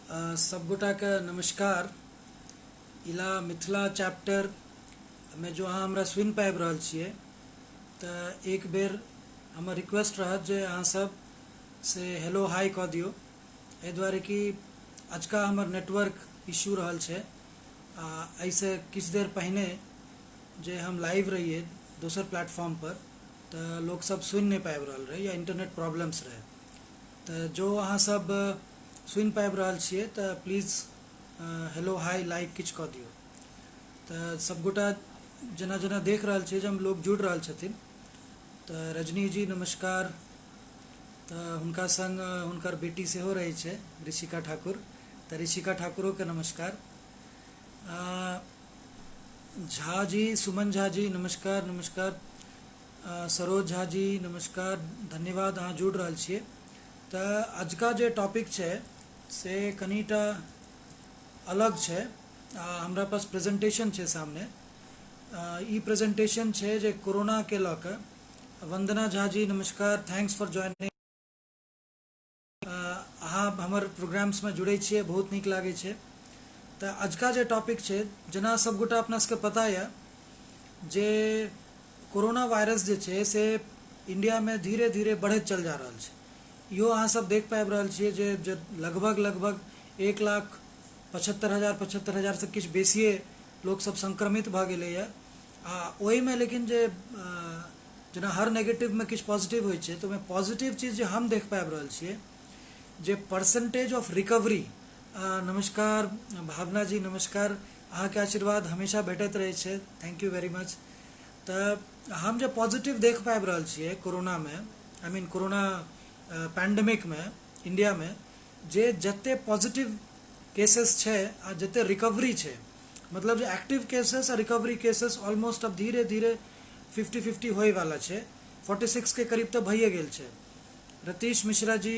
सबगोटाके नमस्कार। इला मिथिला चैप्टरमे जो अहाँ हमरा सुनि पाबि रहल छियै तऽ एक बेर हमर रिक्वेस्ट रहत जे अहाँ सब से हेलो हाई कऽ दियौ, एहि दुआरे कि अजुका हमर नेटवर्क इश्यू रहल छै। आ एहिसँ किछु देर पहिने जे हम लाइव रहियै दोसर प्लेटफॉर्म पर तऽ लोकसब सुनि नहि पाबि रहल रहै या इंटरनेट प्रॉब्लम्स रहै। तऽ जो अहाँ सब सुनि पाबि रहल छियै तऽ प्लीज हेलो हाई लाइक किछु कऽ दियौ। तऽ सबगोटा जेना जेना देख रहल छियै जे हम लोग जुड़ि रहल छथिन। तऽ रजनी जी नमस्कार। तऽ हुनका संग हुनकर बेटी सेहो रहै छै, ऋषिका ठाकुर, तऽ ऋषिका ठाकुरोके नमस्कार। झा जी, सुमन झा जी नमस्कार नमस्कार। सरोज झा जी नमस्कार, धन्यवाद अहाँ जुड़ि रहल छियै। तऽ अजुका जे टॉपिक छै से कनिटा अलग छै। हमरा पास प्रेजेंटेशन छै सामने। ई प्रेजेंटेशन छै जे कोरोनाके लऽ कऽ। वंदना झा जी नमस्कार, thanks for joining. अहाँ हमर प्रोग्राम्समे जुड़ै छियै, बहुत नीक लागै छै। तऽ अजुका जे टॉपिक छै, जेना सबगोटा अपना सबके पता यऽ जे कोरोना वायरस जे छै से इंडियामे धीरे धीरे बढ़ैत चल जा रहल छै। इहो अहाँ सब देख पाबि रहल छियै जे लगभग लगभग 1,75,000 75,000 से किछु बेसिए लोकसब संक्रमित भऽ गेलैए। आ ओहिमे लेकिन जे जेना हर नेगेटिवमे किछु पॉजिटिव होइ छै, तऽ ओहिमे पॉजिटिव चीज जे हम देख पाबि रहल छियै जे परसेंटेज ऑफ रिकवरी। नमस्कार भावना जी नमस्कार, अहाँके आशीर्वाद हमेशा भेटैत रहै छै, thank you very much. तऽ हम जे पॉजिटिव देख पाबि रहल छियै कोरोनामे, I mean corona पैंडेमिकमे इंडियामे, जे जते पॉजिटिव केसेस छै आ जते रिकवरी छै, मतलब जे एक्टिव केसेस आ रिकवरी केसेस ऑलमोस्ट अब धीरे धीरे 50-50 होइवाला छै, 46 के करीब तऽ भइए गेल छै। रतीश मिश्रा जी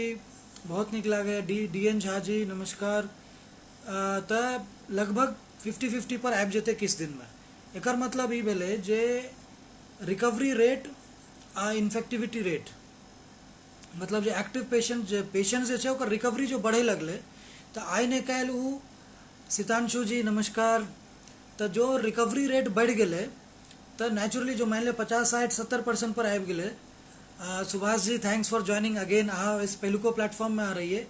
बहुत नीक लागैए, डी एन झा जी नमस्कार। तऽ लगभग 50-50 पर आबि जेतै किछु दिनमे। एकर मतलब ई भेलै जे रिकवरी रेट आ इन्फेक्टिविटी रेट, मतलब जे एक्टिव पेशेंट जे पेशेंट जे छै ओकर रिकवरी जो बढ़ै लगलै तऽ आइ ने काल्हि ओ। सितांशु जी नमस्कार। तऽ जो रिकवरी रेट बढ़ि गेलै तऽ नेचुरली जो मानि लिअ 50 60 70% पर आबि गेलै। Subhash ji thanks for joining again. अहाँ ओहिसँ पहिलुको प्लेटफॉर्ममे अहाँ रहियै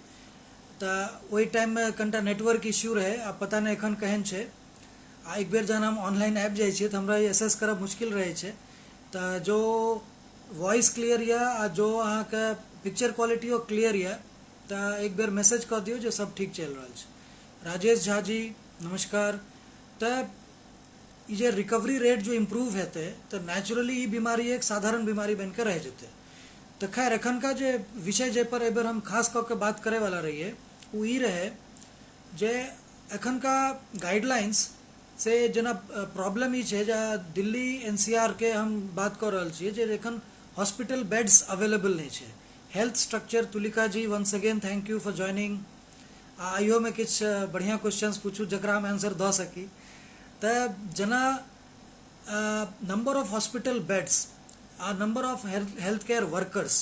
तऽ ओहि टाइममे कनिटा नेटवर्क इश्यू रहै, आब पता नहि एखन केहन छै। आ एक बेर जहन हम ऑनलाइन आबि जाइ छियै तऽ हमरा ई एसेस करब मुश्किल रहै छै। तऽ जो वॉइस क्लियर यऽ आ जो अहाँके पिक्चर क्वालिटियो क्लियर यऽ तऽ एक बेर मैसेज कऽ दियौ जे सब ठीक चलि रहल छै। राजेश झा जी नमस्कार। तऽ ई जे रिकवरी रेट जो इम्प्रूव हेतै तऽ नेचुरली ई बीमारी एक साधारण बीमारी बनिकऽ रहि जेतै। तऽ खैर एखनका जे विषय जाहिपर एहिबेर हम खास कऽ के बात करैवला रहियै ओ ई रहै जे एखनका गाइडलाइंस से जेना प्रॉब्लम ई छै जे दिल्ली NCR के हम बात कऽ रहल छियै जे एखन हॉस्पिटल बेड्स अवेलेबल नहि छै। Health structure, Tulika ji once again thank you for joining. आ इहोमे किछु बढ़िआँ क्वेश्चंस पूछू जकरा हम आंसर दऽ सकी। तऽ जेना नंबर ऑफ हॉस्पिटल बेड्स आ number of health care workers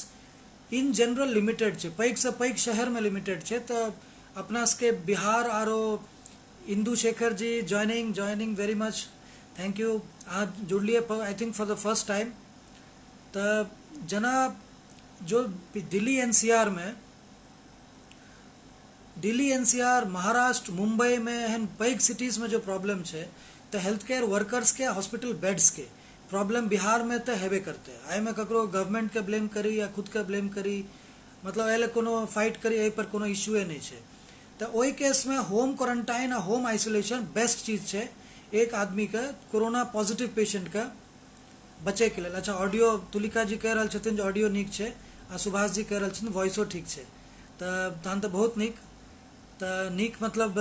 in general limited छै, पैघसँ पैघ शहरमे लिमिटेड छै। तऽ अपना सबके बिहार आरो Indu Shekhar ji joining joining very much thank you. अहाँ जुड़लियै I think for the first time. तऽ जेना जो दिल्ली NCR मे, दिल्ली NCR, Maharashtra, Mumbai मे एहन पैघ सिटीजमे जो प्रॉब्लम छै तऽ हेल्थ केयर वर्कर्सके हॉस्पिटल बेड्सके प्रॉब्लम बिहारमे तऽ हेबे करतै। एहिमे ककरो गवर्नमेंटके ब्लेम करी या खुदके ब्लेम करी, मतलब एहि लए कोनो फाइट करी एहि पर कोनो इश्यूए नहि छै। तऽ ओहि केसमे होम क्वारंटाइन आ होम आइसोलेशन बेस्ट चीज छै एक आदमीके कोरोना पॉजिटिव पेशेंटके बचैके लेल। अच्छा, ऑडियो तुलिका जी कहि रहल छथिन जे ऑडियो नीक छै आ सुभाष जी कहि रहल छथिन वॉइसो ठीक छै, तऽ तहन तऽ बहुत नीक। तऽ नीक मतलब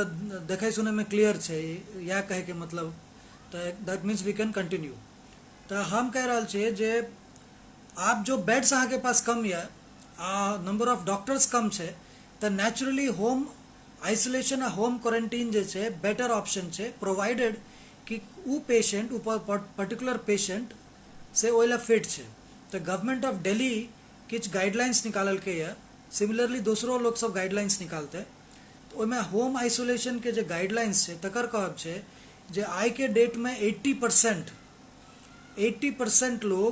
देखै सुनैमे क्लियर छै, इएह कहैके मतलब, तऽ that means we can continue. तऽ हम कहि रहल छियै जे आब जो बेड्स अहाँके पास कम यऽ आ नंबर ऑफ डॉक्टर्स कम छै तऽ नेचुरली होम आइसोलेशन आ होम क्वारंटीन जे छै बेटर ऑप्शन छै, प्रोवाइडेड कि ओ पेशेंट, ओ पर्टिकुलर पेशेंट से ओहि लए फिट छै। तऽ गवर्नमेंट ऑफ दिल्ली किछु गाइडलाइंस निकाललकै यऽ, सिमिलरली दोसरो लोकसब गाइडलाइंस निकालतै। तऽ ओहिमे होम आइसोलेशनके जे गाइडलाइंस छै तकर कहब छै जे आइके डेटमे 80% लोग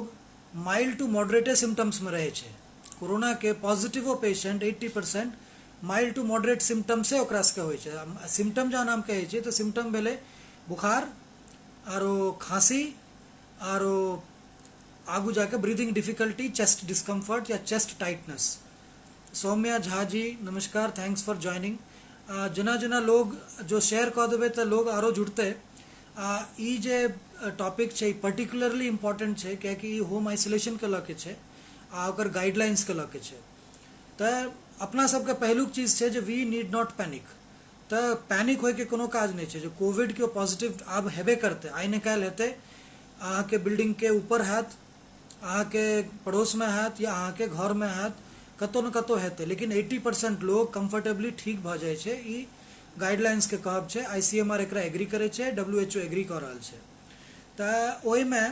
माइल्ड टू मॉडरेटे सिम्टम्समे रहै छै। कोरोनाके पॉजिटिवो पेशेंट 80% माइल्ड टू मॉडरेट सिम्टम्से ओकरा सबके होइ छै। सिम्टम जहन हम कहै छियै तऽ सिम्टम भेलै बुखार आरो खाँसी आरो आगू जाके ब्रीदिंग डिफिकल्टी, चेस्ट डिस्कम्फर्ट या चेस्ट टाइटनेस। सौम्या झा जी नमस्कार, thanks for joining. जेना जेना लोग जो शेयर कऽ देबै तऽ लोग आरो जुड़तै। ई जे टॉपिक छै पर्टिकुलरली इम्पोर्टेंट छै, कियाकि ई होम आइसोलेशनके लऽ के छै आ ओकर गाइडलाइंसके लऽ के छै। तऽ अपना सबके पहिलुक चीज छै जे we need not panic. तऽ पैनिक होइके कोनो काज नहि छै। जे कोविड के पॉजिटिव आब हेबे करतै, आइ ने काल्हि हेतै, अहाँके बिल्डिंगके ऊपर हैत, अहाँके पड़ोसमे हैत या अहाँके घरमे हैत, कतहु ने कतहु हेतै, लेकिन 80% लोग कम्फर्टेबली ठीक भऽ जाइ छै। ई गाइडलाइंसके कहब छै। ICMR एकरा एग्री करै छै, WHO agree कऽ रहल छै। तऽ ओहिमे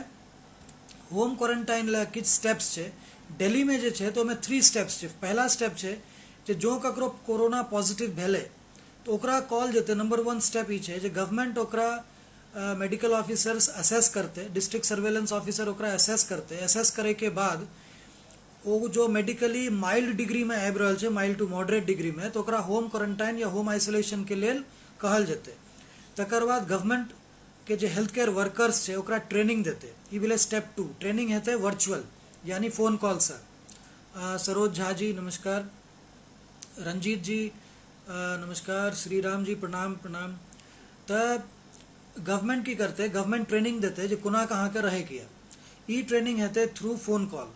होम क्वारंटाइन लए किछु स्टेप्स छै। दिल्लीमे जे छै तऽ ओहिमे 3 स्टेप्स छै। पहिला स्टेप छै जे जँ ककरो कोरोना पॉजिटिव भेलै तऽ ओकरा कहल जेतै। नंबर 1 स्टेप ई छै जे गवर्नमेंट ओकरा मेडिकल ऑफिसर्स असेस करतै, डिस्ट्रिक्ट सर्वेलेंस ऑफिसर ओकरा असेस करतै। असेस करैके बाद ओ जो मेडिकली माइल्ड डिग्रीमे आबि रहल छै, माइल्ड टू मॉडरेट डिग्रीमे, तऽ ओकरा होम क्वारंटाइन या होम आइसोलेशनके लेल कहल जेतै। तकर बाद गवर्नमेंट के जे हेल्थ केयर वर्कर्स छै ओकरा ट्रेनिंग देतै। ई भेलै स्टेप 2। ट्रेनिंग हेतै वर्चुअल यानी फोन कॉलसँ। सरोज झा जी नमस्कार, रंजीत जी नमस्कार, श्री राम जी प्रणाम प्रणाम। तऽ गवर्नमेंट की करतै, गवर्नमेंट ट्रेनिंग देतै जे कोना कऽ अहाँके रहैके यऽ। ई ट्रेनिंग हेतै थ्रू फोन कॉल।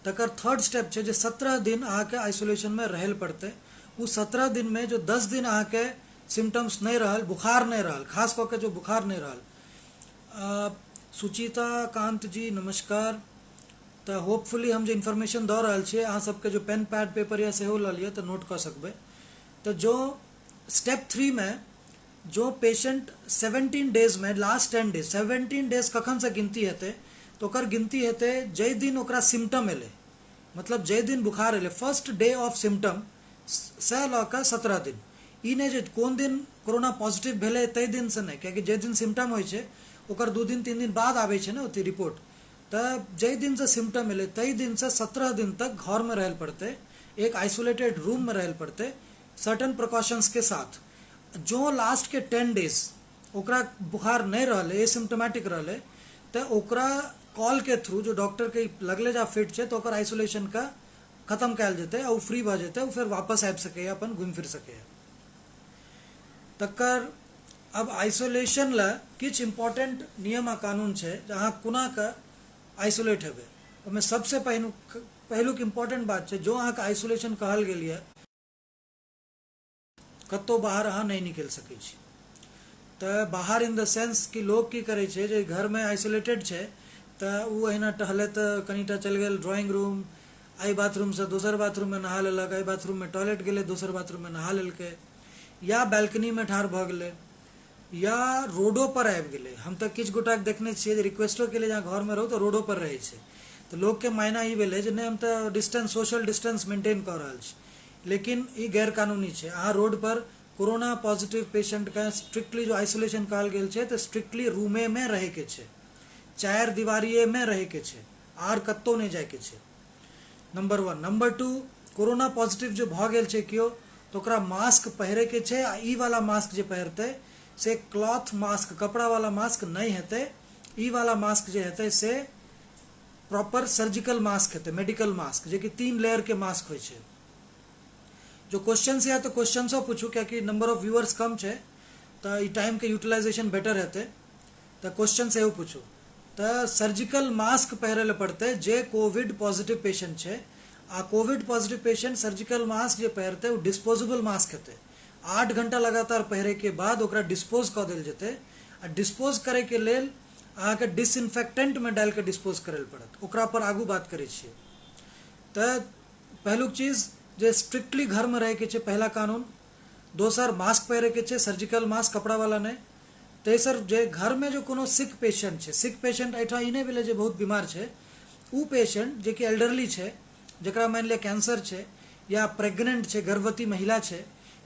तकर थर्ड स्टेप छै जे 17 दिन अहाँके आइसोलेशनमे रहै लए पड़तै। ओ 17 दिनमे जो 10 दिन अहाँके सिम्टम्स नहि रहल, बुखार नहि रहल, खास कऽ के जो बुखार नहि रहल। सुचिता कांत जी नमस्कार। तऽ होपफुली हम जे इन्फॉर्मेशन दऽ रहल छियै अहाँ सबके जो पेन पैड पेपर यऽ सेहो लऽ लिअ तऽ नोट कऽ सकबै। तऽ जो स्टेप 3 मे जो पेशेंट 17 डेजमे, लास्ट 10 डेज, 17 डेज कखनसँ गिनती हेतै, तऽ ओकर गिनती हेतै जाहि दिन ओकरा सिम्टम एलै, मतलब जाहि दिन बुखार एलै, फर्स्ट डे ऑफ सिम्टम से लऽ कऽ 17 दिन। ई नहि जे कोन दिन कोरोना पॉजिटिव भेलै ताहि दिनसँ नहि, कियाकि जाहि दिन सिम्टम होइ छै ओकर 2 दिन 3 दिन बाद आबै छै ने ओते रिपोर्ट। तऽ जाहि दिनसँ सिम्टम एलै ताहि दिनसँ 17 दिन तक घरमे रहै लए पड़तै, एक आइसोलेटेड रूममे रहै लए पड़तै, सर्टन प्रिकॉशंस के साथ। जो लास्ट के 10 डेज ओकरा बुखार नहि रहलै, एसिम्टोमेटिक रहलै, तऽ ओकरा कॉल के थ्रू जो डॉक्टर के लगले जा फिट छै तऽ ओकर आइसोलेशन का खत्म कयल जेतै आ ओ फ्री भऽ जेतै, ओ फेर वापस आबि सकैए, अपन घुमि फिर सकैए। तकर अब आइसोलेशन लए किछु इम्पोर्टेंट नियम आ कानून छै जे अहाँ कोना कऽ आइसोलेट हेबै। ओहिमे सबसँ पहिलुक इम्पोर्टेंट बात छै जो अहाँके आइसोलेशन कहल गेल यऽ कतहु बाहर अहाँ नहि निकलि सकै छी। तऽ बाहर इन the sense कि लोग की करै छै जे घरमे आइसोलेटेड छै तऽ ओ अहिना टहलैत कनिटा चलि गेल ड्रॉइंग रूम, एहि बाथरूमसँ दोसर बाथरूममे नहा लेलक, एहि बाथरूममे टॉयलेट गेलै दोसर बाथरूममे नहा लेलकै, या बालकनीमे ठाढ़ भऽ गेलै, या रोडो पर आबि गेलै। हम तऽ किछु गोटाके देखने छियै जे रिक्वेस्टो केलियै जे अहाँ घरमे रहू तऽ रोडो पर रहै छै। तऽ लोकके मायना ई भेलै जे नहि हम तऽ डिस्टेंस, सोशल डिस्टेंस मेंटेन कऽ रहल छी, लेकिन ई गैर कानूनी छै। अहाँ रोड पर कोरोना पॉजिटिव पेशेंटके स्ट्रिक्टली जो आइसोलेशन कहल गेल छै तऽ स्ट्रिक्टली रूमेमे रहैके छै, 4 दीवारिएमे रहैके छै, आर कतहु नहि जाइके छै। नंबर 1। नंबर 2, कोरोना पॉजिटिव जो भऽ गेल छै केओ तऽ ओकरा मास्क पहिरैके छै, आ ई वाला मास्क जे पहिरतै से क्लॉथ मास्क, कपड़ा वाला मास्क नहि हेतै। ई वाला मास्क जे हेतै से प्रॉपर सर्जिकल मास्क हेतै, मेडिकल मास्क, जेकि 3 लेयर के मास्क होइ छै। जो क्वेश्चन यऽ तऽ क्वेश्चन सब पूछू, कियाकि नंबर ऑफ व्यूअर्स कम छै तऽ ई टाइम के यूटिलाइजेशन बेटर हेतै, तऽ क्वेश्चन सेहो पूछू। तऽ सर्जिकल मास्क पहिरै लए पड़तै जे कोविड पॉजिटिव पेशेंट छै, आ covid positive patient surgical mask जे पहिरतै ओ डिस्पोजेबल मास्क हेतै। 8 घंटा लगातार पहिरे के बाद ओकरा डिस्पोज कऽ देल जेतै, आ डिस्पोज करे के लेल अहाँके डिसइन्फेक्टेंटमे डालि कऽ डिस्पोज करै लए पड़त। ओकरा पर आगू बात करै छियै। तऽ पहिलुक चीज जे स्ट्रिक्टली घरमे रहैके छै, पहिला कानून। दोसर, मास्क पहिरैके छै, सर्जिकल मास्क, कपड़ा वाला नहि। तेसर, जे घरमे जो कोनो सिक पेशेंट छै, सिक पेशेंट एहिठाम ई नहि भेलै जे बहुत बीमार छै, ओ पेशेंट जेकि एल्डरली छै, जकरा मानि लिअ कैंसर छै या प्रेग्नेंट छै, गर्भवती महिला छै,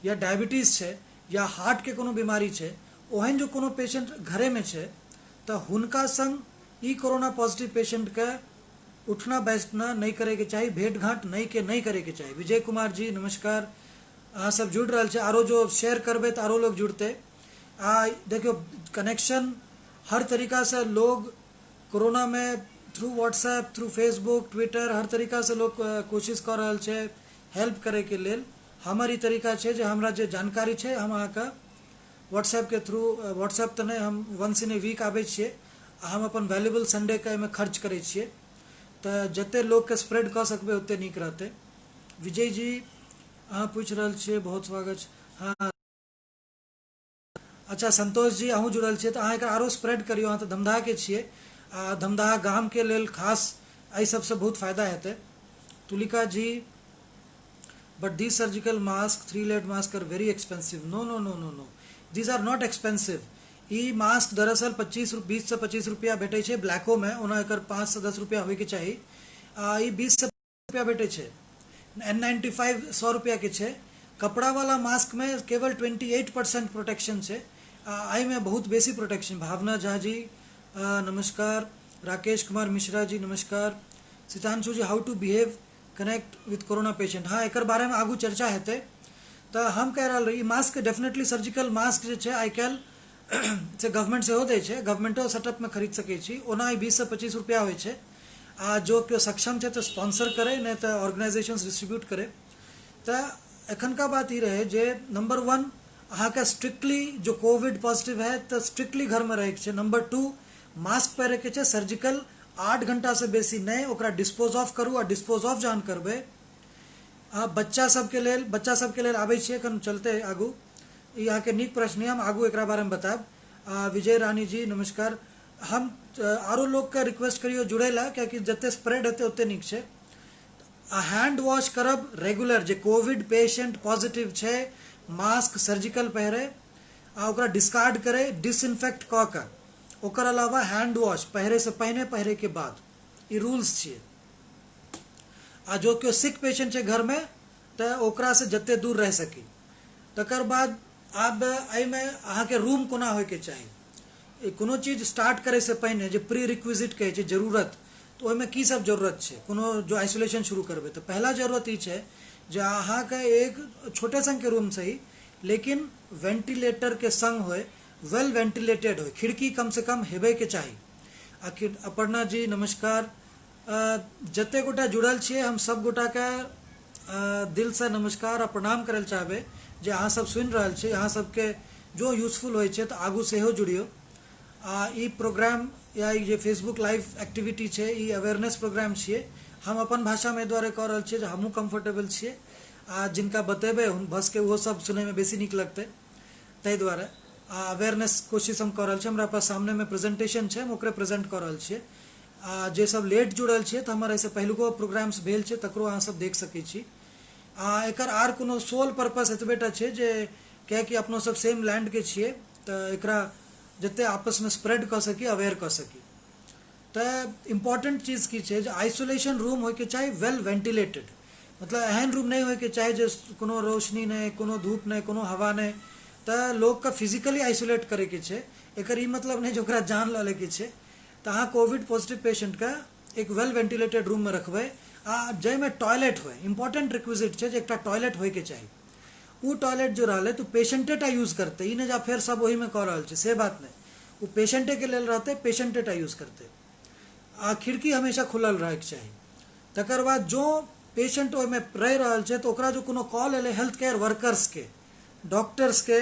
या डायबिटीज छै या हार्टके कोनो बीमारी छै, ओहन जो कोनो पेशेंट घरेमे छै तऽ हुनका संग ई कोरोना पॉजिटिव पेशेंटके उठना बैठना नहि करैके चाही, भेंट घाँट नहि करैके चाही। विजय कुमार जी नमस्कार, अहाँ सब जुड़ि रहल छै, आरो जो शेयर करबै तऽ आरो लोग जुड़तै। आ देखियौ कनेक्शन हर तरीकासँ लोग कोरोनामे through WhatsApp, through Facebook, Twitter, हर तरीकासँ लोग कोशिश कऽ रहल छै हेल्प करैके लेल। हमर ई तरीका छै जे हमरा जे जानकारी छै हम अहाँके व्हाट्सएपके थ्रू, व्हाट्सएप तऽ नहि, हम वंस इन ए वीक आबै छियै आ हम अपन वैल्यूबल संडेके एहिमे खर्च करै छियै, तऽ जतेक लोकके स्प्रेड कऽ सकबै ओतेक नीक रहतै। विजय जी अहाँ पूछि रहल छियै, बहुत स्वागत छै। हँ अच्छा संतोष जी अहूँ जुड़ल छियै, तऽ अहाँ एकर आरो स्प्रेड करियौ, अहाँ तऽ धमदाहाके छियै आ धमदाहा गामके लेल खास एहि सबसँ बहुत फायदा हेतै। Tulika ji, but this surgical mask, 3 layer mask are very expensive. No no no no no, these are not expensive. E mask दरअसल 20 से 25 रुपया भेटै छै ब्लैकोमे, ओना एकर 5 से 10 रुपया होइके चाही। आ ई 20 से रुपया भेटै छै, N95 100 रुपयाके छै। कपड़ावला मास्कमे केवल 28% प्रोटेक्शन छै, आ एहिमे बहुत बेसी प्रोटेक्शन। भावना झा जी नमस्कार, राकेश कुमार मिश्रा जी नमस्कार, Sitanshu ji how to behave connect with corona patient. हाँ एकर बारेमे आगू चर्चा हेतै। तऽ हम कहि रहल रही ई मास्क डेफिनेटली सर्जिकल मास्क जे छै आइ काल्हि से गवर्नमेंट सेहो दै छै, गवर्नमेंटो सेटअपमे खरीद सकै छी। ओना ई 20 से 25 रुपया होइ छै, आ जो केओ सक्षम छै तऽ स्पॉन्सर करै, नहि तऽ ऑर्गेनाइजेशन डिस्ट्रीब्यूट करै। तऽ एखनका बात ई रहै जे नंबर 1 अहाँके स्ट्रिक्टली जो कोविड पॉजिटिव है तऽ स्ट्रिक्टली घरमे रहैके छै। नंबर 2 मास्क पहिरैके छै, सर्जिकल 8 घंटासँ बेसी नहि, ओकरा डिस्पोज ऑफ करू। आ डिस्पोज ऑफ जहन करबै, आ बच्चा सबके लेल आबै छियै, एखन चलते आगू। ई अहाँके नीक प्रश्न यऽ, हम आगू एकरा बारेमे बतायब। आ विजय रानी जी नमस्कार। हम आरो लोकके रिक्वेस्ट करियौ जुड़ै लए, कियाकि जते स्प्रेड हेतै ओते नीक छै। आ हैंड वॉश करब रेगुलर, जे कोविड पेशेंट पॉजिटिव छै मास्क सर्जिकल पहिरे आ ओकरा डिस्कार्ड करै, डिसइन्फेक्ट कऽ कऽ। ओकर अलावा हैंड वॉश पहिरैसँ पहिने, पहिरैके बाद, ई रूल्स छियै। आ जो केओ सिक पेशेंट छै घरमे तऽ ओकरासँ जते दूर रहि सकी। तकर बाद आब एहिमे अहाँके रूम कोना होइके चाही, कोनो चीज स्टार्ट करैसँ पहिने जे प्री रिक्विजिट कहै छै जरूरत, तऽ ओहिमे की सब जरूरत छै कोनो जो आइसोलेशन शुरू करबै। तऽ पहिला जरूरत ई छै जे अहाँके एक छोटे सनके रूम सही, लेकिन वेंटिलेटरके संग होय, वेल वेंटिलेटेड होय, खिड़की कम से कम हेबैके चाही। आखिर अपर्णा जी नमस्कार। जते गोटा जुड़ल छियै हम सब गोटाके दिलसँ नमस्कार आ प्रणाम करै लए चाहबै जे अहाँ सब सुनि रहल छी। अहाँ सबके जो यूजफुल होइ छै तऽ आगू सेहो जुड़ियौ। आ ई प्रोग्राम या ई जे फेसबुक लाइव एक्टिविटी छै ई अवेयरनेस प्रोग्राम छियै। हम अपन भाषामे एहि दुआरे कऽ रहल छियै जे हमहूँ कम्फर्टेबल छियै आ जिनका बतेबै भऽ सकै ओहो सब सुनैमे बेसी नीक लगतै, ताहि दुआरे आ अवेयरनेस कोशिश हम कऽ रहल छी। हमरा पास सामनेमे प्रेजेंटेशन छै, हम ओकरे प्रेजेंट कऽ रहल छियै। आ जे सब लेट जुड़ल छियै तऽ हमर एहिसँ पहिलुको प्रोग्राम्स भेल छै, तकरो अहाँ सब देख सकै छी। आ एकर आर कोनो सोल पर्पस एतबेटा छै जे कियाकि अपनो सब सेम लैंडके छियै तऽ एकरा जते आपसमे स्प्रेड कऽ सकी, अवेयर कऽ सकी। तऽ इम्पोर्टेंट चीज की छै जे आइसोलेशन रूम होइके चाही वेल वेंटिलेटेड, मतलब एहन रूम नहि होइके चाही जे कोनो रोशनी नहि, कोनो धूप नहि, कोनो हवा नहि, तऽ लोकके फिजिकली आइसोलेट करैके छै। एकर ई मतलब नहि जे ओकरा जान लऽ लैके छै। तऽ अहाँ कोविड पॉजिटिव पेशेंटके एक वेल वेंटिलेटेड रूममे रखबै आ जाहिमे टॉयलेट होय। इम्पोर्टेंट रिक्विजिट छै जे एकटा टॉयलेट होइके चाही। ओ टॉयलेट जो रहलै तऽ पेशेंटे टा यूज करतै, ई नहि जे फेर सब ओहिमे कऽ रहल छै, से बात नहि, ओ पेशेंटेके लेल रहतै, पेशेंटे टा यूज करतै। आ खिड़की हमेशा खुलल रहैके चाही। तकर बाद जो पेशेंट ओहिमे रहि रहल छै तऽ ओकरा जो कोनो कॉल एलै हेल्थ केयर वर्कर्सके, डॉक्टर्सके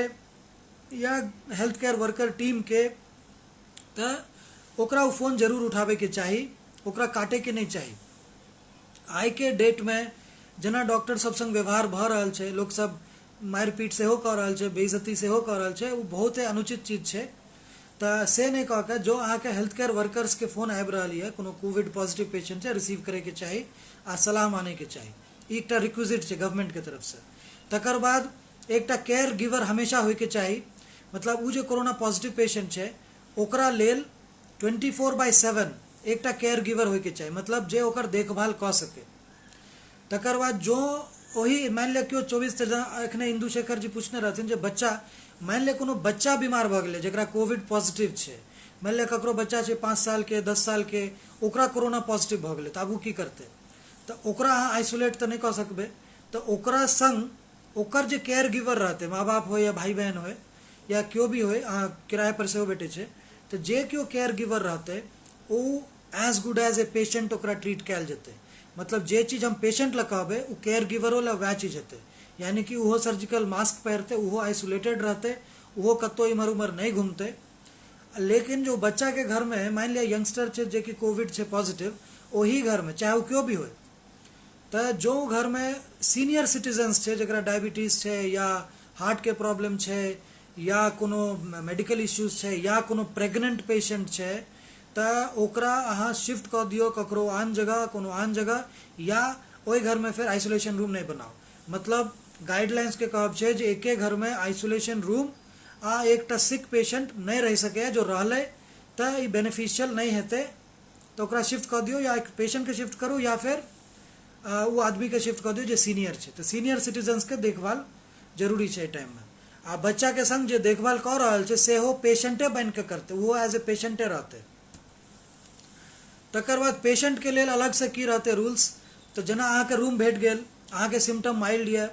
या हेल्थ केयर वर्कर टीमके, तऽ ओकरा ओ फोन जरूर उठाबैके चाही, ओकरा काटैके नहि चाही। आइके डेटमे जेना डॉक्टर सब संग व्यवहार भऽ रहल छै, लोकसब मारि पीट सेहो कऽ रहल छै, बेइज्जती सेहो कऽ रहल छै, ओ बहुते अनुचित चीज छै। तऽ से नहि कऽ कऽ जो अहाँके हेल्थ केयर वर्कर्सके फोन आबि रहल यऽ, कोनो कोविड पॉजिटिव पेशेंट छै, रिसीव करैके चाही आ सलाह मानैके चाही। ई एकटा रिक्विजिट छै गवर्नमेंटके तरफसँ। तकर बाद एकटा केयर गिवर हमेशा होइके चाही, मतलब ओ जे कोरोना पॉजिटिव पेशेंट छै ओकरा लेल 24/7 एकटा केयर गिवर होइके चाही, मतलब जे ओकर देखभाल कऽ सकै। तकर बाद जो ओही मानि लिअ केओ 24, एखने इंदु शेखर जी पूछने रहथिन जे बच्चा, मानि लिअ कोनो बच्चा बीमार भऽ गेलै जकरा कोविड पॉजिटिव छै, मानि लिअ ककरो बच्चा छै 5 सालके, 10 सालके, ओकरा कोरोना पॉजिटिव भऽ गेलै, तऽ आब ओ की करतै? तऽ ओकरा अहाँ आइसोलेट तऽ नहि कऽ सकबै, तऽ ओकरा सङ्ग ओकर जे केयर गिवर रहतै, माँ बाप होइ या भाइ बहन होइ या केओ भी होइ, अहाँ किरायापर सेहो भेटै छै, तऽ जे केओ केयर गिवर रहतै ओ as good as a patient ओकरा ट्रीट कयल जेतै। मतलब जे चीज हम पेशेंट लए कहबै ओ केयर गिवरो लए वएह चीज हेतै, यानी कि ओहो सर्जिकल मास्क पहिरतै, ओहो आइसोलेटेड रहतै, ओहो कतहु इम्हर उम्हर नहि घुमतै। लेकिन जो बच्चाके घरमे मानि लिअ यंगस्टर छै जेकि कोविड छै पॉजिटिव, ओही घरमे चाहे ओ केओ भी होइ, तऽ जो घरमे सीनियर सिटीजन्स छै जकरा डायबिटीज छै या हार्टके प्रॉब्लम छै या कोनो मेडिकल इश्यूज छै या कोनो प्रेग्नेंट पेशेंट छै, तऽ ओकरा अहाँ शिफ्ट कऽ दियौ ककरो आन जगह, कोनो आन जगह, या ओहि घरमे फेर आइसोलेशन रूम नहि बनाउ। मतलब गाइडलाइंसके कहब छै जे एके घरमे आइसोलेशन रूम आ एकटा सिक पेशेंट नहि रहि सकैए, जो रहलै तऽ ई बेनिफिशियल नहि हेतै, तऽ ओकरा शिफ्ट कऽ दियौ, या पेशेंटके शिफ्ट करू या फेर ओ आदमीके शिफ्ट कऽ दियौ जे सीनियर छै। तऽ सीनियर सिटीजन्सके देखभाल जरूरी छै एहि टाइममे, आ बच्चाके संग जे देखभाल कऽ रहल छै सेहो पेशेंटे बनिके करतै, ओहो एज ए पेशेंटे रहतै। तकर बाद पेशेंटके लेल अलगसँ की रहतै रूल्स, तऽ जेना अहाँके रूम भेट गेल, अहाँके सिम्टम माइल्ड यऽ,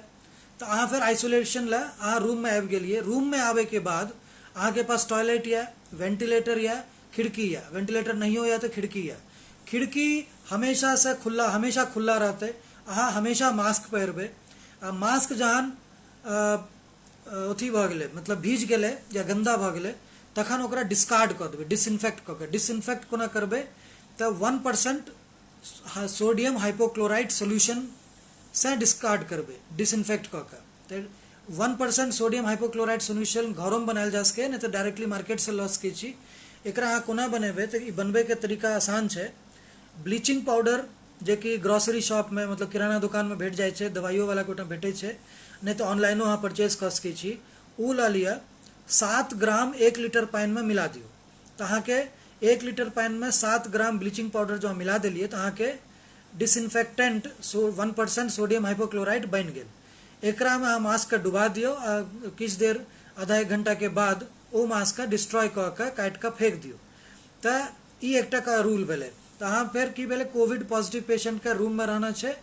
तऽ अहाँ फेर आइसोलेशन लए अहाँ रूममे आबि गेलियै। रूममे आबैके बाद अहाँके पास टॉयलेट यऽ, वेंटिलेटर यऽ, खिड़की यऽ, वेंटिलेटर नहियो यऽ तऽ खिड़की यऽ, खिड़की हमेशासँ खुल्ला, हमेशा खुल्ला रहतै, अहाँ हमेशा मास्क पहिरबै, आ मास्क जहन अथी भऽ गेलै, मतलब भीज गेलै या गन्दा भऽ गेलै, तखन ओकरा डिस्कार्ड कऽ देबै डिसइन्फेक्ट कऽ के। डिसइन्फेक्ट कोना करबै, तऽ 1% सोडियम हाइपोक्लोराइड सोल्यूशनसँ डिस्कार्ड करबै डिसइन्फेक्ट कऽ के। तऽ 1% सोडियम हाइपोक्लोराइड सोल्यूशन घरोमे बनायल जा सकैए, नहि तऽ डायरेक्टली मार्केटसँ लऽ सकै छी। एकरा अहाँ कोना बनेबै, तऽ ई बनबैके तरीका आसान छै। ब्लीचिंग पाउडर जेकि ग्रॉसरी शॉपमे, मतलब किराना दोकानमे भेट जाइ छै, दवाइयोवलाके ओहिठाम भेटै छै, नहि तऽ ऑनलाइनो अहाँ परचेज कऽ सकै छी, ओ लऽ लिअ, 7 ग्राम 1 लीटर पानिमे मिला दियौ। तऽ अहाँके 1 लीटर पानिमे 7 ग्राम ब्लीचिंग पाउडर जँ मिला देलियै तऽ अहाँके डिसइन्फेक्टेंट 1% सोडियम हाइपोक्लोराइड बनि गेल। एकरामे अहाँ मास्कके डुबा दियौ आ किछु देर आधा एक घंटाके बाद ओ मास्कके डिस्ट्रॉय कऽ के काटि कऽ फेक दियौ। तऽ ई एकटा रूल भेलै। तऽ अहाँ फेर की भेलै, कोविड पॉजिटिव पेशेंटके रूममे रहना छै,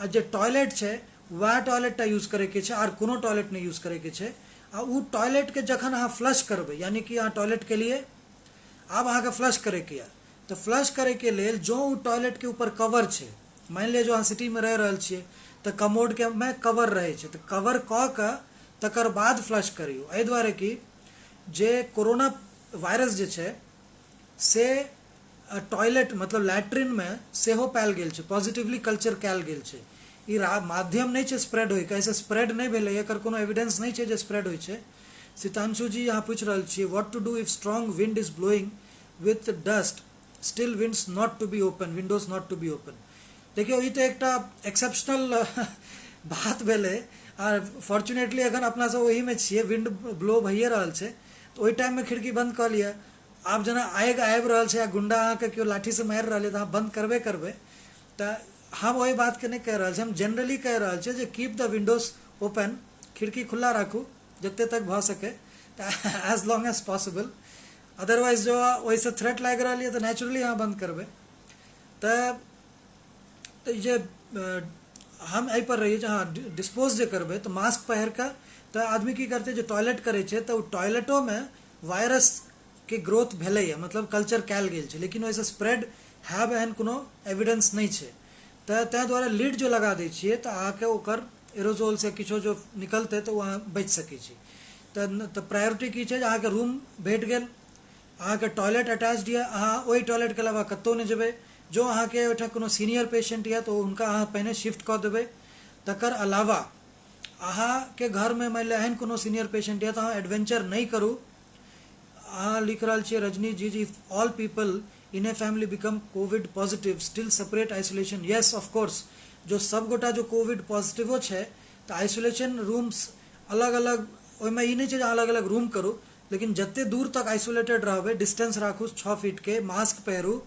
आ जे टॉयलेट छै वएह टॉयलेटटा यूज करैके छै, आर कोनो टॉयलेट नहि यूज करैके छै। आ ओ टॉयलेटके जखन अहाँ फ्लश करबै, यानी कि अहाँ टॉयलेट केलियै, आब अहाँके फ्लश करैके यऽ, तऽ फ्लश करैके लेल जँ ओ टॉयलेटके ऊपर कवर छै, मानि लिअ जो अहाँ सिटीमे रहि रहल छियै तऽ कमोडके मे कवर रहै छै, तऽ कवर कऽ कऽ तकर बाद फ्लश करियौ। एहि दुआरे कि जे कोरोना वायरस जे छै से टॉयलेट मतलब लैट्रिनमे सेहो पायल गेल छै, पॉजिटिवली कल्चर कयल गेल छै। ई माध्यम नहि छै स्प्रेड होइके, एहिसँ स्प्रेड नहि भेलै, एकर कोनो एविडेंस नहि छै जे स्प्रेड होइ छै। सितांशु जी अहाँ पूछि रहल छियै, what to do if strong wind is blowing with dust, still winds not to be open, windows not to be open. देखियौ ई तऽ एकटा एक्सेप्शनल बात भेलै, आ फॉर्चुनेटली एखन अपना सब ओहीमे छियै, विंड ब्लो भइए रहल छै, तऽ ओहि टाइममे खिड़की बन्द कऽ लिअ। आब जेना आगि आबि रहल छै आ गुंडा अहाँके केओ लाठीसँ मारि रहल यऽ तऽ अहाँ बन्द करबे करबै। तऽ हम ओहि बातके नहि कहि रहल छी, हम जनरली कहि रहल छी जे कीप द विंडोज ओपन, खिड़की खुल्ला राखू जते तक भऽ सकै, तऽ as long as possible. Otherwise जो ओहिसँ थ्रेट लागि रहल यऽ तऽ नेचुरली अहाँ बन्द करबै। तऽ जे हम एहिपर रहियै जे अहाँ डिस्पोज जे करबै तऽ मास्क पहिर कऽ, तऽ आदमी की करतै जे टॉयलेट करै छै तऽ ओ टॉयलेटोमे वायरसके ग्रोथ भेलैए, मतलब कल्चर कयल गेल छै, लेकिन ओहिसँ स्प्रेड हैब एहन कोनो एविडेंस नहि छै। तऽ ताहि दुआरे लीड जो लगा दै छियै तऽ अहाँके ओकर एरोजोल से किछो जो निकलतै तऽ ओ अहाँ बचि सकै छी। तऽ प्रायोरिटी की छै जे अहाँके रूम भेट गेल, अहाँके टॉयलेट अटैच्ड यऽ, अहाँ ओहि टॉयलेटके अलावा कतहु नहि जेबै। जो अहाँके ओहिठाम कोनो सीनियर पेशेंट यऽ तऽ हुनका अहाँ पहिने शिफ्ट कऽ देबै। तकर अलावा अहाँके घरमे मानि लिअ एहन कोनो सीनियर पेशेंट यऽ तऽ अहाँ एडवेंचर नहि करू। अहाँ लिख रहल छियै Rajni ji, if all people in a family become COVID positive still separate isolation. Yes of course, जो सबगोटा जो कोविड पॉजिटिवो छै तऽ आइसोलेशन रूम्स अलग अलग, ओहिमे ई नहि छै जे अलग अलग रूम करू, लेकिन जते दूर तक आइसोलेटेड रहबै, डिस्टेंस राखू 6 फीटके, मास्क पहिरू